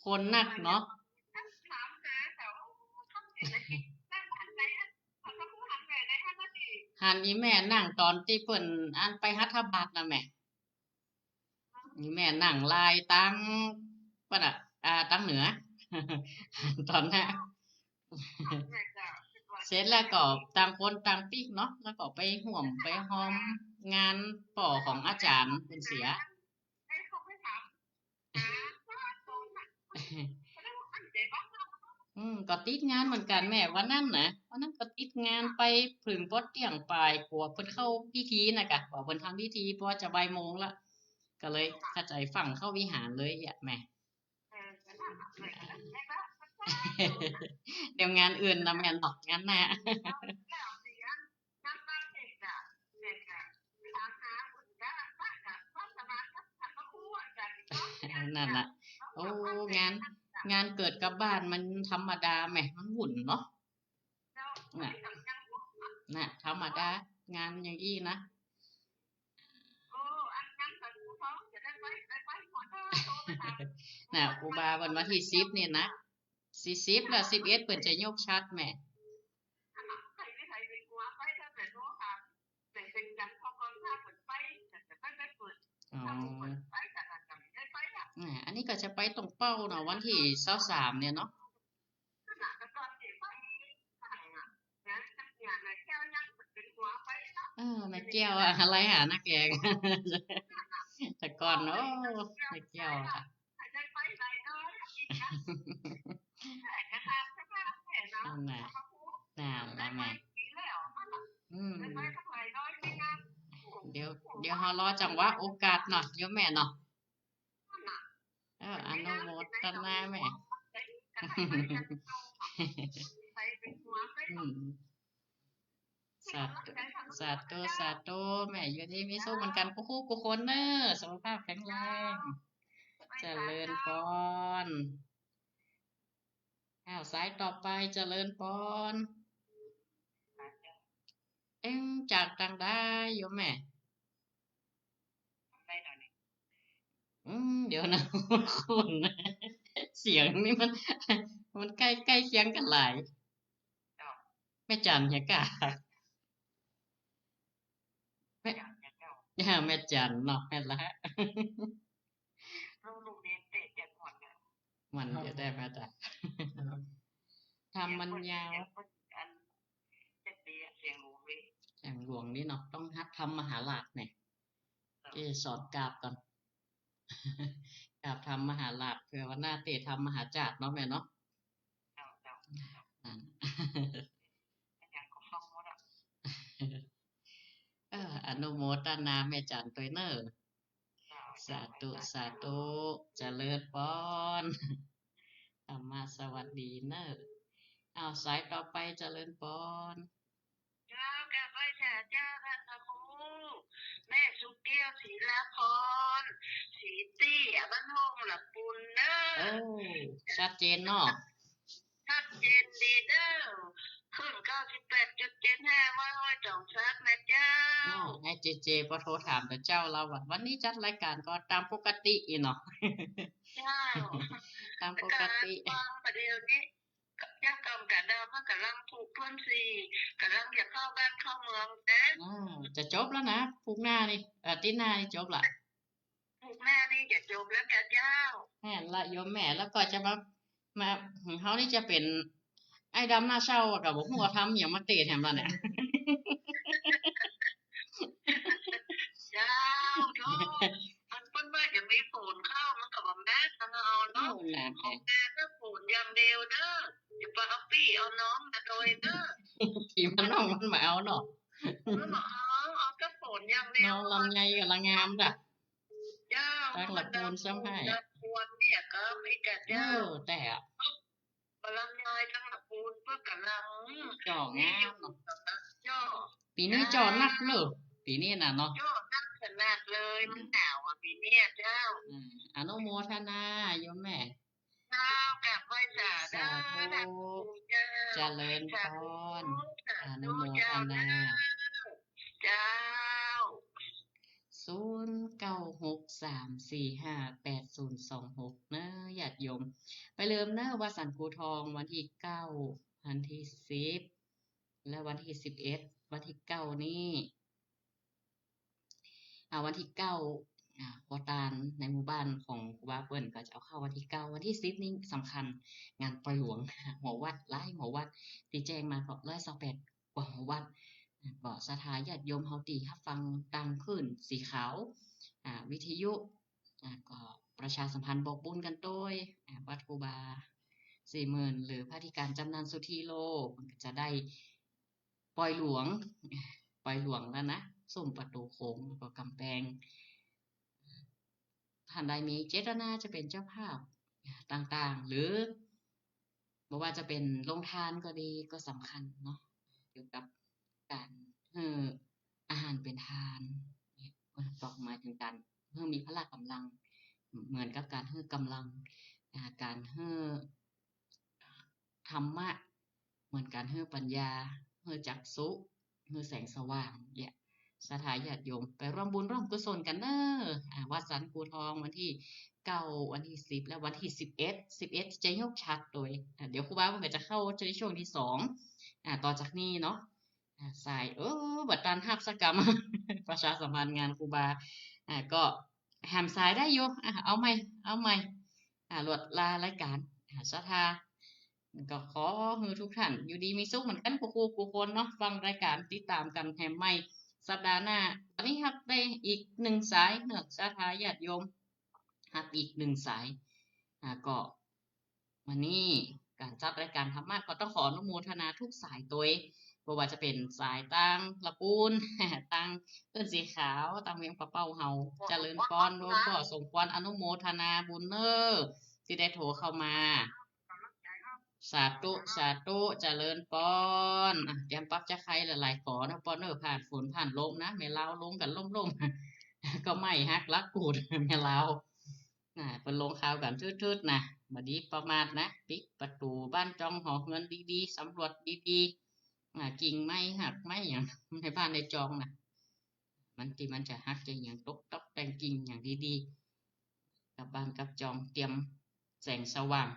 คนนักเนาะ ถามหาแต่ว่า หันอีแม่นั่งตอนตี้เปิ้นอันไปหัตถบาตรนะแม่ อีแม่นั่งลายตังปะน่ะ อ่า ตังเหนือ ตอนนั้น เสร็จแล้วก็ต่างคนต่างปิ๊กเนาะ แล้วก็ไปฮ่วมไปฮอมงานป้อของอาจ๋ารย์เปิ้นเสีย อืม ก็ติดงานเหมือนกั๋นแม่ วันนั้นนะ วันนั้นก็ติดงานไปเถิงปอเต๊งป่าย กั๋วเปิ้นเข้าพิธีนะกะ กั๋วเปิ้นทำพิธี เพราะจะบ่ายโมงละ ก็เลยตัดใจ๋ฟั่งเข้าวิหารเลยอะแม่ เดี๋ยวงานอื่นนะแม่เนาะ งานหน้า นั่นน่ะ โอ้ งาน งานเกิดกับบ้านมันธรรมดาแหม มันวุ่นเนาะ น่ะ น่ะ ธรรมดา งานอย่างอี้นะ น่ะ ครูบาวัน วันตี้สิบนี่นะ ตี้สิบและตี้สิบเอ็ดเปิ้นจะยกฉัตรแหม อ๋อ อ่า อันนี้ก็จะไปตรงเป้าเนาะ วันตี้ซาวสามเนี่ยเนาะ เออ น้าแก้วอะ อะไรหาน้าแก แต่ก่อน โอ้ น้าแก้วอะ นั่นน่ะ นั่นน่ะแม่ อืม เดี๋ยว เดี๋ยวเฮารอจังหวะโอกาสเนาะ โยมแม่เนาะ เออ อนุโมทนาแม่ อืม สาธุ สาธุ สาธุ แม่อยู่ดีมีสุขเหมือนกั๋นกู้คู่กู้คนเน้อ สุขภาพแข็งแรง เจริญปอน อ้าว สายต่อไป เจริญปอน เอ็งจากตางใดโยมแม่ อืม เดี๋ยวนะ คุ้นๆ เสียงนี่มัน มันใก้ ใก้เคียงกั๋นหลาย แม่จันเหียก้า แม่ แม่จันเนาะ แม่นละ มันจะได้มาจาก ธรรมมันยาว เสียงหลวงนี่เนาะ ต้องฮัดธรรมมหาราชเนี่ย เกสรกราบก่อน กราบธรรมมหาราช เผื่อวันหน้าเตะธรรมมหาจารย์เนาะแม่เนาะ นั่น เออ อนุโมทนาแม่จันตวยเน้อ สาธุ สาธุ เจริญปอน ธรรมะสวัสดีเน้อ อ้าว สายต่อไป เจริญปอน เจ้า กราบไหว้สาเจ้า ท่านพระครู แม่สุแก้ว ศรีลาพร ศรีเตี้ย บ้านห้องละปูนเน้อ โอ้ ชัดเจนเนาะ ชัดเจนดีเน้อ ขึ้นก็ สิบแปดจุดเจ็ดห้า ห้วย ห้วยจ๋องสักนะเจ้า อ้าว ไอ้เจเจ ปอโทรถามตะเจ้าลาวว่า วันนี้จัดรายก๋านก็ต๋ามปกติอี้เนาะ เจ้า ต๋ามปกติ ฟังประเดี๋ยวนี้ ยักษ์กำกะดำมันก่ำลังผูกพ่นสี ก่ำลังจะเข้าบ้านเข้าเมืองนะ อ้าว จะจบแล้วนะ ผูกหน้านี่ เอ่อ อาทิตย์หน้านี่จบละ ผูกหน้านี่จะจบแล้วกะเจ้า แม่นละโยมแม่ แล้วก็จะมา มา เฮานี่จะเป๋นไอ้ดำหน้าเศร้าอะ ก็บ่ฮู้ว่าทำหยังมาเตะแถมละเนี่ย เจ้า โธ่ มันเปิ้นว่าจะมีฝนเข้า มันก็บ่แม่นนะเฮาเนาะ โอ้ หนาวแท้ ของแม่ก็ฝนอย่างเดียวเด้อ อย่าไปเอาปี้เอาน้องมาโดยเด้อ ปี้มาน้องมันบ่เอาเนาะ มันบ่เอา เอาแต่ฝนอย่างเดียว น้องลำไยก็ละงามจ้ะ เจ้า ตั้งละปูนซ้ำให้ ละปูนเนี่ยก็มีแต่เจ้า เออ แต่อะ บ่ลำไยตั้งละปูนเปิ้นก่ำลัง จ่องามเนาะ เจ้า ปี๋นี้จ่อนักเนาะ ปี๋นี้น่ะเนาะ จ่อนักขนาดเลย มันหนาวอะปี๋เนี้ยเจ้า อ่า อนุโมทนาโยมแม่ เจ้า กราบไหว้สาธุ สาธุ เจ้า เจริญพร สาธุ อนุโมทนา เจ้า ศูนย์เก้าหกสามสี่ห้าแปดศูนย์สองหก เน้อ ญาติโยม ไปเริ่มเน้อ วัดสันกู่ทอง วันตี้เก้า วันตี้สิบ และวันตี้สิบเอ็ด วันตี้เก้านี้ อ่า วันตี้เก้า อ่า ครัวตานในหมู่บ้านของครูบาเปิ้นก็จะเอาเข้าวันตี้เก้า วันตี้สิบนี่สำคัญ งานปอยหลวง หอวัด หลายหอวัด ตี้แจ้งมาก็ร้อยซาวแปดกว่าหอวัด อ่า ก็ศรัทธาญาติโยมเฮาตี้ฮับฟังตางคลื่นสีขาว อ่า วิทยุ อ่า ก็ประชาสัมพันธ์บอกบุญกั๋นตวย อ่า วัดครูบาสี่หมื่น หรือพระอธิการจำนันสุธีโล มันก็จะได้ปอยหลวง ปอยหลวงแล้วนะ ซุ่มประตู๋โขง แล้วก็ก๋ำแปง ท่านใดมีเจตนาจะเป๋นเจ้าภาพต่างๆ หรือบ่ว่าจะเป๋นโรงทานก็ดี ก็สำคัญเนาะ เกี่ยวกับก๋านหื้ออาหารเป๋นทาน เนี่ย ก็หมายเถิงก๋านหื้อมีพละก๋ำลัง เหมือนกับก๋านหื้อก๋ำลัง อ่า ก๋านหื้อ ธรรมะ เหมือนก๋านหื้อปัญญา หื้อจักษุ หื้อแสงสว่าง เนี่ย ศรัทธาญาติโยมไปร่วมบุญร่วมกุศลกั๋นเน้อ อ่า วัดสันกู่ทอง วันตี้เก้า วันตี้สิบ และวันตี้สิบเอ็ด สิบเอ็ดจะยกฉัตรตวย อ่า เดี๋ยวครูบาเปิ้นก็จะเข้าในช่วงตี้สอง อ่า ต่อจากนี้เนาะ อ่า สาย เออ บ่ตันฮับสักกำ ประชาสัมพันธ์งานครูบา อ่า ก็แหมสายได้อยู่ อ่า เอาใหม่ เอาใหม่ อ่า ลวดลารายก๋าน อ่า ศรัทธา ก็ขอหื้อทุกท่านอยู่ดีมีสุขเหมือนกั๋นกู้ๆ กู้คนเนาะ ฟังรายก๋านติดต๋ามกั๋นแหมใหม่สัปดาห์หน้า วันนี้ฮับได้อีกหนึ่งสายเนาะ ศรัทธาญาติโยม ฮับอีกหนึ่งสาย อ่า ก็ วันนี้ก๋านจัดรายก๋านธรรมะก็ต้องขออนุโมทนาทุกสายตวย บ่ว่าจะเป๋นสายตางละปูน ตางคลื่นสีขาว ตางเวียงป่าเป้าเฮา เจริญปอน โยมก็สมควรอนุโมทนาบุญเน้อ ตี้ได้โทรเข้ามา สาธุ สาธุ เจริญปอน อ่ะ เตรียมปรับจะไคหลายๆ ก๋อเน้อปอนเน้อ ผ่านฝนผ่านลมนะ แม่ลาวลงกั๋นล่มๆ ก็ไม้หักลักกูด แม่ลาว น่ะ เปิ้นลงข่าวกั๋นทืดๆ น่ะ บ่ดีประมาทนะ ปิดประตู๋บ้านจองหอเฮือนดีๆ สำรวจดีๆ อ่า กิ่งไม้หักไม้หยัง ในบ้านในจองน่ะ มันตี้มันจะหักจะหยัง ตกต๊อกแต่งกิ่งหยังดีๆ กับบ้านกับจอง เตรียมแสงสว่าง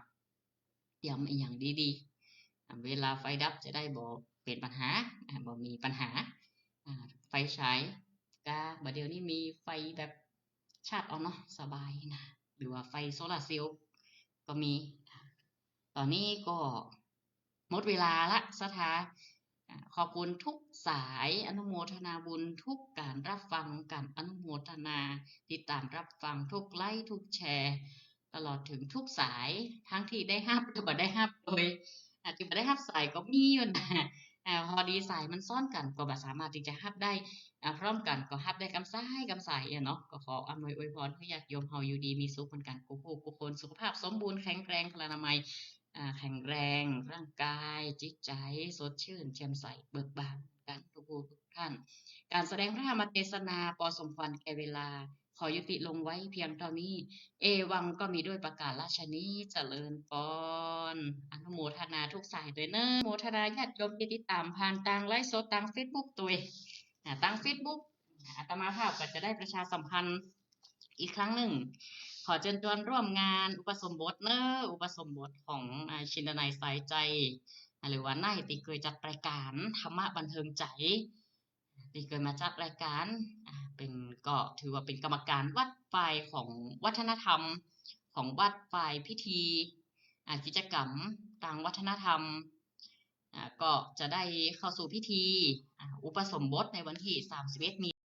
เตรียมอะหยังดีๆ อ่า เวลาไฟดับจะได้บ่เป๋นปัญหา อ่า บ่มีปัญหา อ่า ไฟฉาย กา บ่าเดี่ยวนี้มีไฟแบบชาร์จเอาเนาะ สบายนะ หรือว่าไฟโซลาร์เซลล์ก็มี ต๋อนนี้ก็หมดเวลาละ ศรัทธา อ่า ขอบคุณทุกสาย อนุโมทนาบุญทุกก๋านรับฟัง ก๋านอนุโมทนา ติดต๋ามรับฟังทุกไลก์ทุกแชร์ ตลอดเถิงทุกสาย ทั้งตี้ได้ฮับและบ่ได้ฮับตวย อาจจะบ่ได้ฮับสายก็มีอยู่นะ อ่า พอดีสายมันซ้อนกั๋น ก็บ่สามารถตี้จะฮับได้ อ่า พร้อมกั๋น ก็ฮับได้กำสายกำสายอะเนาะ ก็ขออำนวยอวยพรหื้อญาติโยมเฮาอยู่ดีมีสุขเหมือนกั๋นกู้ๆ กู้คน สุขภาพสมบูรณ์แข็งแรง พลานามัย อ่า แข็งแรง ร่างกาย จิตใจ๋ สดชื่น แจ่มใส เบิกบานกั๋นกู้ๆ กู้ท่าน ก๋านแสดงพระธรรมเตสนา ปอสมควรแก่เวลา อยุติลงไว้เพียงเต้านี้ เอวังก็มีด้วยประก๋ารฉะนี้ เจริญปอน อนุโมทนากู้สายตวยเนาะ โมทนาญาติโยมตี้ติดต๋ามผ่านตางไลฟ์สดตางเฟซบุ๊กตวย อ่า ตางเฟซบุ๊ก อาตมาภาพก็จะได้ประชาสัมพันธ์อีกครั้งนึ่ง ขอเจิญจวนร่วมงานอุปสมบทเนาะ อุปสมบทของ อ่า ชินดนัย สายใจ อ่า หรือว่าน้อยตี้เกยจัดรายก๋านธรรมะบันเทิงใจ๋ ตี้เกยมาจัดรายก๋าน อ่า เป๋น ก็ถือว่าเป๋นกรรมก๋านวัดฝ่ายของวัฒนธรรม ของวัดฝ่ายพิธี อ่า กิจก๋รรมตางวัฒนธรรม อ่า ก็จะได้เข้าสู่พิธี อ่า อุปสมบทในวันตี้สามสิบเอ็ด มี